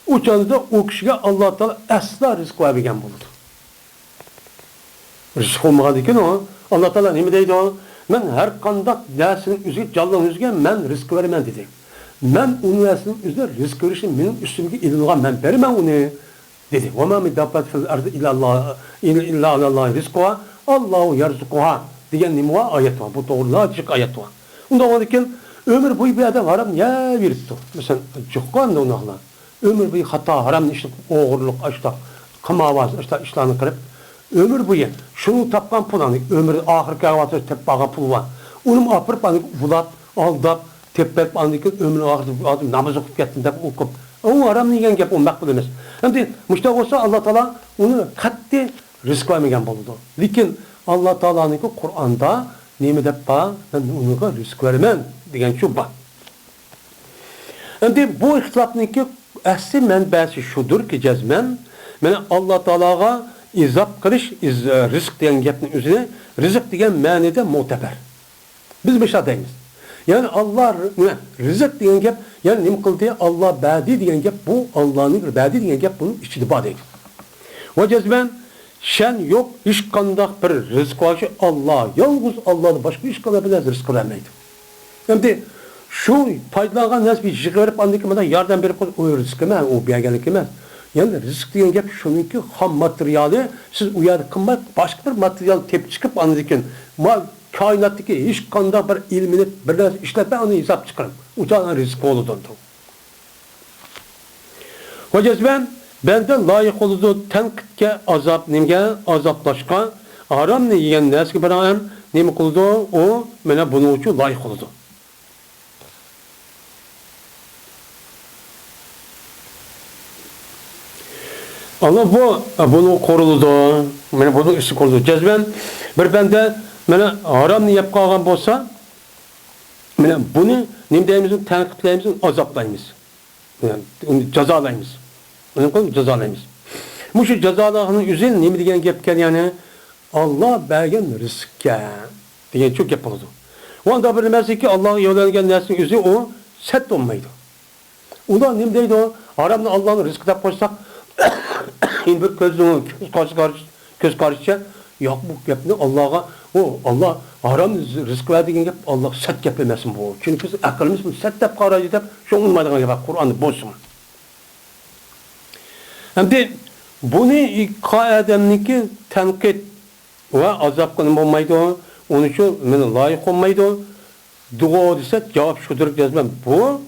ئۇ چاغدا ئۇ كىشىگە ئاللا تائالا ئەسلا رىزىق بەرمىگەن بولىدۇ. رىزىق بولمىغاندىكىن ئۇ، ئاللا تائالا نېمە دەيدۇ؟ مەن ھەر قانداق نەرسىنىڭ ئۆزىگە، جانلىقنىڭ ئۆزىگە مەن رىزىق بېرىمەن دېدى. مەن ئۇ نەرسىنىڭ ئۆزىنى رىزىق بېرىشنى مېنىڭ ئۈستۈمگە ئېلىنغان، مەن بېرىمەن ئۇنى دېدى. ۋە ما مىن داببەتىن فىل ئەرزى ئىللا ئەلاللاھى رىزقۇھا، ئاللاھۇ يەرزۇقۇھا دېگەن نېمە بار؟ ئايەت بار. بۇ توغرىلىق جىق ئايەت بار. ئۇنداق بولغاندىكىن ئۆمۈر بويى بىر ئادەم ھارام يەۋېرىپتۇ. مەسىلەن، جىققان ئۇنداقلار. ئۆمۈر بويى خاتا، ھارام ئىشلىق، ئوغرىلىق، ئاشۇنداق، قىمارباز، ئاشۇنداق ئىشلارنى قىلىپ، ئۆمۈر بويى شۇنى تاپقان پۇلىنى، ئۆمرى ئاخىرى كەلگەنۋاقتىدا تېپىپ قالغان پۇلى بار. ئۇنىمۇ ئاپىرىپ، ئاندىن بۇلاپ، ئالداپ، تېپىپ، ئاندىن كېيىن ئۆمرىنىڭ ئاخىرىدا ئادەم ناماز ئوقۇپ كەتتىم دەپ ئوقۇپ. ئۇ ھارام دېگەن گەپ، ئۇ مەقبۇل ئەمەس. ئەمدى مۇشۇنداق بولسا، ئاللا تائالا ئۇنى قەتئىي رىزىق بەرمىگەن بولىدۇ. لېكىن ئاللا تائالانىڭكى قۇرئاندا نېمە دەپ بار؟ مەن ئۇنىڭغا رىزىق بېرىمەن دېگەن شۇ بار. ئەمدى بۇ ئىختىلاپنىڭكى ئەسلى مەنبەسى شۇدۇركى، جەزمەن، مانا، ئاللا تائالاغا ئىزاب قىلىش، ئىز-، رىزىق دېگەن گەپنىڭ ئۆزىنى رىزىق دېگەن مەنىدە مۇتەبەر. بىز مۇشۇنداق دەيمىز. يەنى ئاللا ر-، نېمە؟ رىزىق دېگەن گەپ، يەنى نېمە قىلدى؟ ئاللا بەردى دېگەن گەپ، بۇ ئاللانىڭ بەردى دېگەن گەپ بۇنىڭ ئىچىدە بار دەيدۇ. ۋە جەزمەن شەن يوق، ھېچقانداق بىر رىزىق بار شۇ ئاللا، يالغۇز ئاللادىن باشقا ھېچقانداق بىر نەرسە رىزىق بەرمەيدۇ. ئەمدى شۇ پايدىلانغان نەرسە بىر يىغىۋېلىپ، ئاندىن كېيىن مانا ياردەم بېرىپ قويسا، ئۇ رىزىق ئەمەس، ئۇ بەرگەنلىك ئەمەس. يەنى رىزىق دېگەن گەپ شۇنىڭكى خام ماتېرىيالى، سىز ئۇ يەردە قىلماي، باشقا بىر ماتېرىيال تېپىپ چىقىپ، ئاندىن كېيىن ما كائىناتتىكى ھېچقانداق بىر ئىلىم ئېلىپ، بىر نەرسە ئىشلەتمەي، ئۇنى ھېساب چىقىرىڭ. ئۇ چاغدا رىزىق بولىدۇ. ۋە جەزمەن بەندە لايىق بولىدۇ تەنقىدكە، ئازاب، نېمىگە؟ ئازابلاشقا. ھارامنى يېگەن نەرسىگە بىنائەن نېمە قىلىدۇ؟ ئۇ مانا بۇنىڭ ئۈچۈن لايىق بولىدۇ. ئانا بۇ، بۇنى قورۇلىدۇ. مانا بۇنىڭ ئۈستى قورۇلىدۇ. جەزمەن بىر بەندە مانا ھارامنى يەپ قالغان بولسا، مانا بۇنى نېمە دەيمىز؟ تەنقىدلەيمىز، ئازابلايمىز. ئۇنى جازالايمىز. ئۇنى جازالايمىز. مۇشۇ جازالىغاننىڭ ئۆزى نېمە دېگەن گەپكەن يەنى؟ ئاللا بەرگەن رىزىقكەن دېگەن شۇ گەپ بولىدۇ. ئۇ ئانداق بىر نەرسىكى، ئاللاغا يۆلەنگەن نەرسىنىڭ ئۆزى ئۇ سەت بولمايدۇ. ئۇلار نېمە دەيدۇ؟ ھارامنى ئاللانىڭ رىزقى دەپ قويساق، يەنە بىر كۆزنىڭ، كۆز قارىشى، كۆز قارىشى، كۆز قارىشىچە، ياق، بۇ گەپنى ئاللاغا، ئۇ ئاللا ھارام رىزىق بەر دېگەن گەپ ئاللاغا سەت گەپ ئەمەسمۇ بۇ؟ چۈنكى بىز ئەقلىمىز بۇنى سەت دەپ قارايدۇ دەپ، شۇ ئۇنىمايدىغان گەپ بار، قۇرئاندا بولسىمۇ. ئەمدى بۇنى قا-، ئادەمنىڭكى تەنقىد ۋە ئازابقا نېمە بولمايدۇ، ئۇنىڭ ئۈچۈن مېنى لايىق بولمايدۇ. دۇغا دېسە، جاۋاب شۇدۇر جەزمەن. بۇ،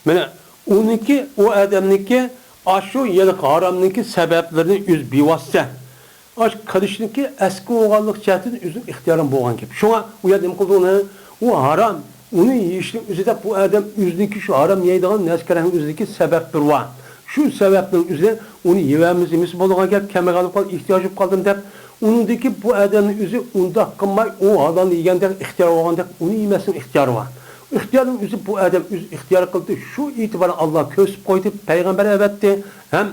مانا، ئۇنىڭكى، ئۇ ئادەمنىڭكى ئاشۇ يەنى ھارامنىڭكى سەۋەبلىرىنى ئۆزى بىۋاسىتە ئاش قىلىشنىڭكى ئەسكى بولغانلىق جەھەتتىن ئۆزىنىڭ ئىختىيارى بولغان گەپ. شۇڭا ئۇ يەردە نېمە قىلدى ئۇنى؟ ئۇ ھارام، ئۇنى يېيىشنىڭ ئۆزىدە بۇ ئادەم ئۆزىنىڭكى شۇ ھارام يەيدىغان نەرسىگە كەرەڭ ئۆزىدىكى سەۋەبلىرى بار. شۇ سەۋەبنىڭ ئۆزى ئۇنى يېۋەرمىسە يېمىسە بولىدىغان گەپ، كەمبەگەل بولۇپ قالدى، ئېھتىياج بولۇپ قالدىم دەپ، ئۇنىڭدىكى بۇ ئادەمنىڭ ئۆزى ئۇنداق قىلماي، ئۇ ھالالنى يېگەندەك ئىختىيار بولغاندەك ئۇنى يېمەسنىڭ ئىختىيارى بار. ئىختىيارنىڭ ئۆزى بۇ ئادەم ئۆزى ئىختىيار قىلدى. شۇ ئېتىبارەن ئاللا كۆرسىتىپ قويدى، پەيغەمبەر ئەۋەتتى ھەم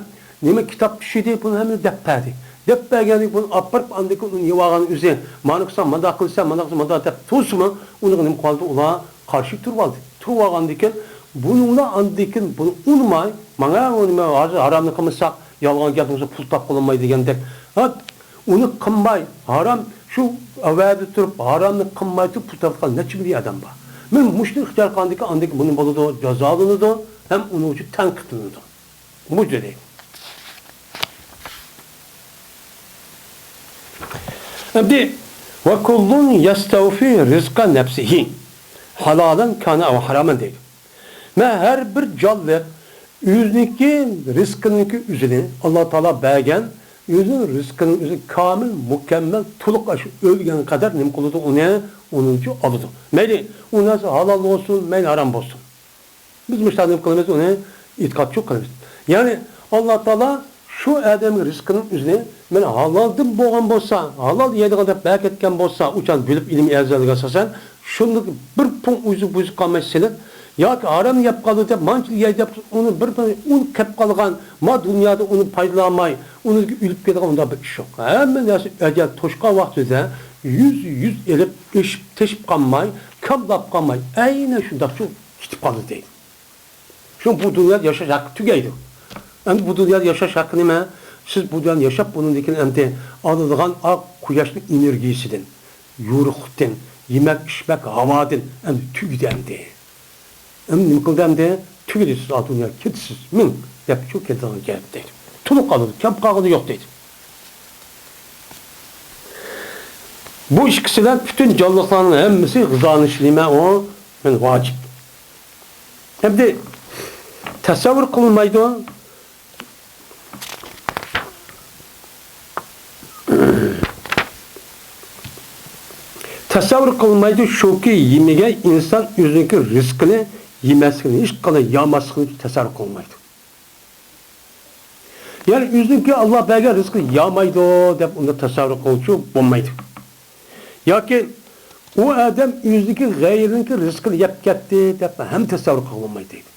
نېمە كىتاب چۈشىدى، بۇنى ھەممىنى دەپ بەردى. دەپ بەرگەندىن كېيىن بۇنى ئاپىرىپ، ئاندىن كېيىن ئۇنى يېۋالغان ئۆزى. مانا قىلساڭ، مانداق قىلساڭ، مانداق قىلساڭ، مانداق دەپ تۇرسىمۇ، ئۇنىڭغا نېمە قىلدى؟ ئۇلار قارشى تۇرۇۋالدى. تۇرۇۋالغاندىن كېيىن بۇنىڭلار ئاندىن كېيىن بۇنى ئۇنىماي، مانا ئۇ نېمە، ھازىر ھارامنى قىلمىساق، يالغان گەپنى قىلسا پۇل تاپقىلى بولمايدۇ دېگەندەك. ھە، ئۇنى قىلماي، ھارام شۇ ۋەدە تۇرۇپ، ھارامنى قىلماي تۇرۇپ پۇل تاپقان نەچچە مىليون ئادەم بار. مانا مۇشۇنى ئىختىيار قىلغاندىن كېيىن ئاندىن كېيىن بۇنى بولىدۇ، جازالىنىدۇ ھەم ئۇنىڭ ئۈچۈن تەنقىدلىنىدۇ. بۇ جۈرى. ئەمدى، ۋە كۇللۇن يەستەۋفى رىزقە نەفسىھى، ھالالەن كانە ئەۋ ھارامەن دەيدۇ. مەن ھەر بىر جانلىق ئۆزىنىڭكى رىزقىنىڭكى ئۆزىنى، ئاللا تائالا بەرگەن ئۆزىنىڭ رىزقىنىڭ ئۆزى كامىل، مۇكەممەل، تولۇق ئاشۇ ئۆلگەن قەدەر نېمە قىلىدۇ ئۇنى، ئۇنىڭچە ئالىدۇ. مەيلى ئۇ نەرسە ھالال بولسۇن، مەيلى ھارام بولسۇن. بىز مۇشۇنداق نېمە قىلىمىز، ئۇنى ئېتىقادچۇ قىلىمىز. يەنى، ئاللا تائالا شۇ ئادەمگە رىزقىنىڭ ئۆزىنى، مانا، ھالالدىن بولغان بولسا، ھالال يەيدىغان دەپ بەركەتكەن بولسا، ئۇچان بۆلۈپ ئىلمىي ئەزەلگە ئاساسەن، شۇنداق بىر پۇڭ ئۇزۇق بۇزۇق قالماي سېلىپ، ياكى ھارام يەپ قالدى دەپ، مانچىلا يەي دەپ، ئۇنى بىر پۇڭ ئۇن كەپ قالغان، ما دۇنيادا ئۇنى پايدىلانماي، ئۇنى ئۆلۈپ كېتىدىغان ئۇنداق بىر ئىش يوق. ھەممە نەرسە ئەجەل توشقان ۋاقتىدا يۈز، يۈز ئېلىپ، ئېشىپ، تېشىپ قالماي، كاملاپ قالماي، ئەينەن شۇنداقچۇ كېتىپ قالدى دەيدۇ. شۇڭا بۇ دۇنيادا ياشاش ھەققى تۈگەيدۇ. ئەمدى بۇ دۇنيادا ياشاش ھەققى نېمە؟ سىز بۇ دۇنيادا ياشاپ، بۇنىڭدىن كېيىن ئەمدى ئالىدىغان ئاق قۇياشنىڭ ئېنېرگىيىسىدىن، يورۇقلۇقتىن، يېمەك، ئىچمەك، ھاۋادىن ئەمدى تۈگىدى ئەمدى. ئەمدى نېمە قىلدى ئەمدى؟ تۈگىدى، سىز ئا دۇنياغا كېتىسىز، مىڭ دەپ شۇ كېتىدىغان گەپ دەيدۇ. تولۇق قالىدۇ، كەم قالغىنى يوق دەيدۇ. بۇ ئىككىسى بىلەن پۈتۈن جانلىقلارنىڭ ھەممىسى غىزالىنىشى نېمە ئۇ؟ يەنى ۋاجىپ. ئەمدى تەسەۋۋۇر قىلمايدۇ. تەسەۋۋۇر قىلمايدۇ، شۇكى يېمىگەن ئىنسان ئۆزىنىڭكى رىزقىنى يېمەسلىكىنى، ھېچقانداق ياماسلىقىنى تەسەۋۋۇر قىلمايدۇ. يەنى ئۆزىنىڭكى ئاللا بەرگەن رىزقىنى يامايدۇ دەپ ئۇنداق تەسەۋۋۇر قىلغۇچۇ بولمايدۇ. ياكى ئۇ ئادەم ئۆزىنىڭكى غەيرىنىڭكى رىزقىنى يەپ كەتتى دەپ ھەم تەسەۋۋۇر قىلغىلى بولمايدۇ دەيدۇ.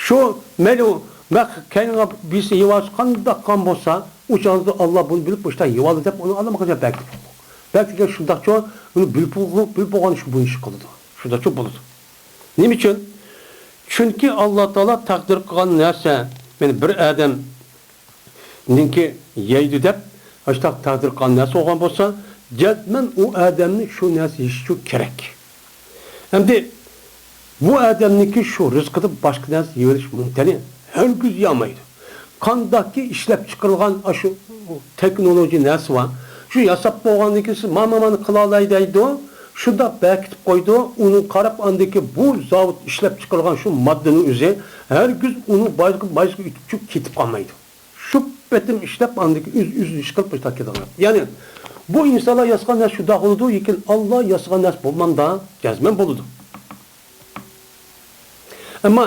شۇ مەيلى ئۇ، مەن كەينىڭ بىرسى يېۋالسا قانداق قىلغان بولسا، ئۇ چاغدا ئاللا بۇنى بىلىپ، مۇشۇنداق يېۋالدى دەپ ئۇنى ئاللىماقاجا بەكىتىپ قويدۇق. بەكىتكەن شۇنداقچۇ، بۇنى بىلىپ بولغان، بىلىپ بولغان ئىش بۇنى ئىش قىلىدۇ. شۇنداقچۇ بولىدۇ. نېمە ئۈچۈن؟ چۈنكى ئاللا تائالا تەقدىر قىلغان نەرسە، يەنى بىر ئادەم نىڭكى يەيدۇ دەپ، ئاشۇنداق تەقدىر قىلغان نەرسە بولغان بولسا، جەزمەن ئۇ ئادەمنى شۇ نەرسە يېيىشى كېرەك. ئەمدى بۇ ئادەمنىڭكى شۇ رىزقىدا باشقا نەرسە يېيىۋېلىش مۇمتەنە، ھەرگىز يامايدۇ. قانداقكى ئىشلەپ چىقىرىلغان ئاشۇ تېخنولوگىيە نەرسە بار، شۇ ياساپ بولغاندىن كېيىن سىز مانا مانا قىلالاي دەيدۇ، شۇنداق بەكىتىپ قويىدۇ، ئۇنى قاراپ ئاندىكى بۇ زاۋۇت ئىشلەپ چىقىرغان شۇ ماددىنىڭ ئۆزى ھەرگىز ئۇنىڭ بايلىقى بايلىقى ئۆتۈپ چۈشۈپ كېتىپ قالمايدۇ. شۇ پېتىم ئىشلەپ، ئاندىن كېيىن ئۆز-، ئۆزىنى ئىش قىلىپ، مۇشۇنداق كېتىدىغان. يەنى، بۇ ئىنسانلار ياسىغان نەرسە شۇنداق بولىدۇ، لېكىن ئاللا ياسىغان نەرسە بولمامدا، جەزمەن بولىدۇ. ئەمما،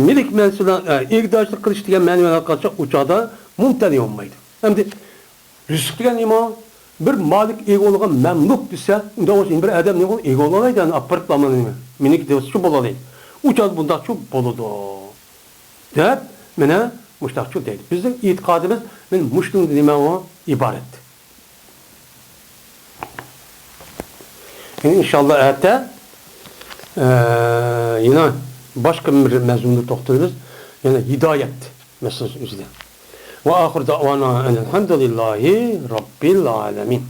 مۈلۈك مەنسۇلار، ئە، ئىگىدارچىلىق قىلىش دېگەن مەنىۋى ئالاقە قىلسا، ئۇ چاغدا مۇمتەنە بولمايدۇ. ئەمدى، رىزىق دېگەن نېمە؟ بىر مالىك ئىگە بولغان مەملۇك دېسە، ئۇنداق بولسا، بىر ئادەم نېمە ئىگە بولالمايدۇ، يەنى ئاپىرىپ مانا نېمە، مېنىڭكى دېسە شۇ بولالمايدۇ. ئۇ چاغدا بۇنداقچۇ بولىدۇ. دەپ، مانا مۇشۇنداقچۇ دەيدۇ. بىزنىڭ ئېتىقادىمىز مانا مۇشۇنىڭدىن نېمە ئۇ ئىبارەت. يەنى ئىنشاللا ئەتە، ئە، يەنە باشقا بىر مەزمۇندا توختىلىمىز. يەنى ھىدايەت مەسىلىسى ئۈزۈلدى. ۋە ئاخىر دەۋانا ئەنىلھەمدۇلىللاھى رەببىل ئالەمىن.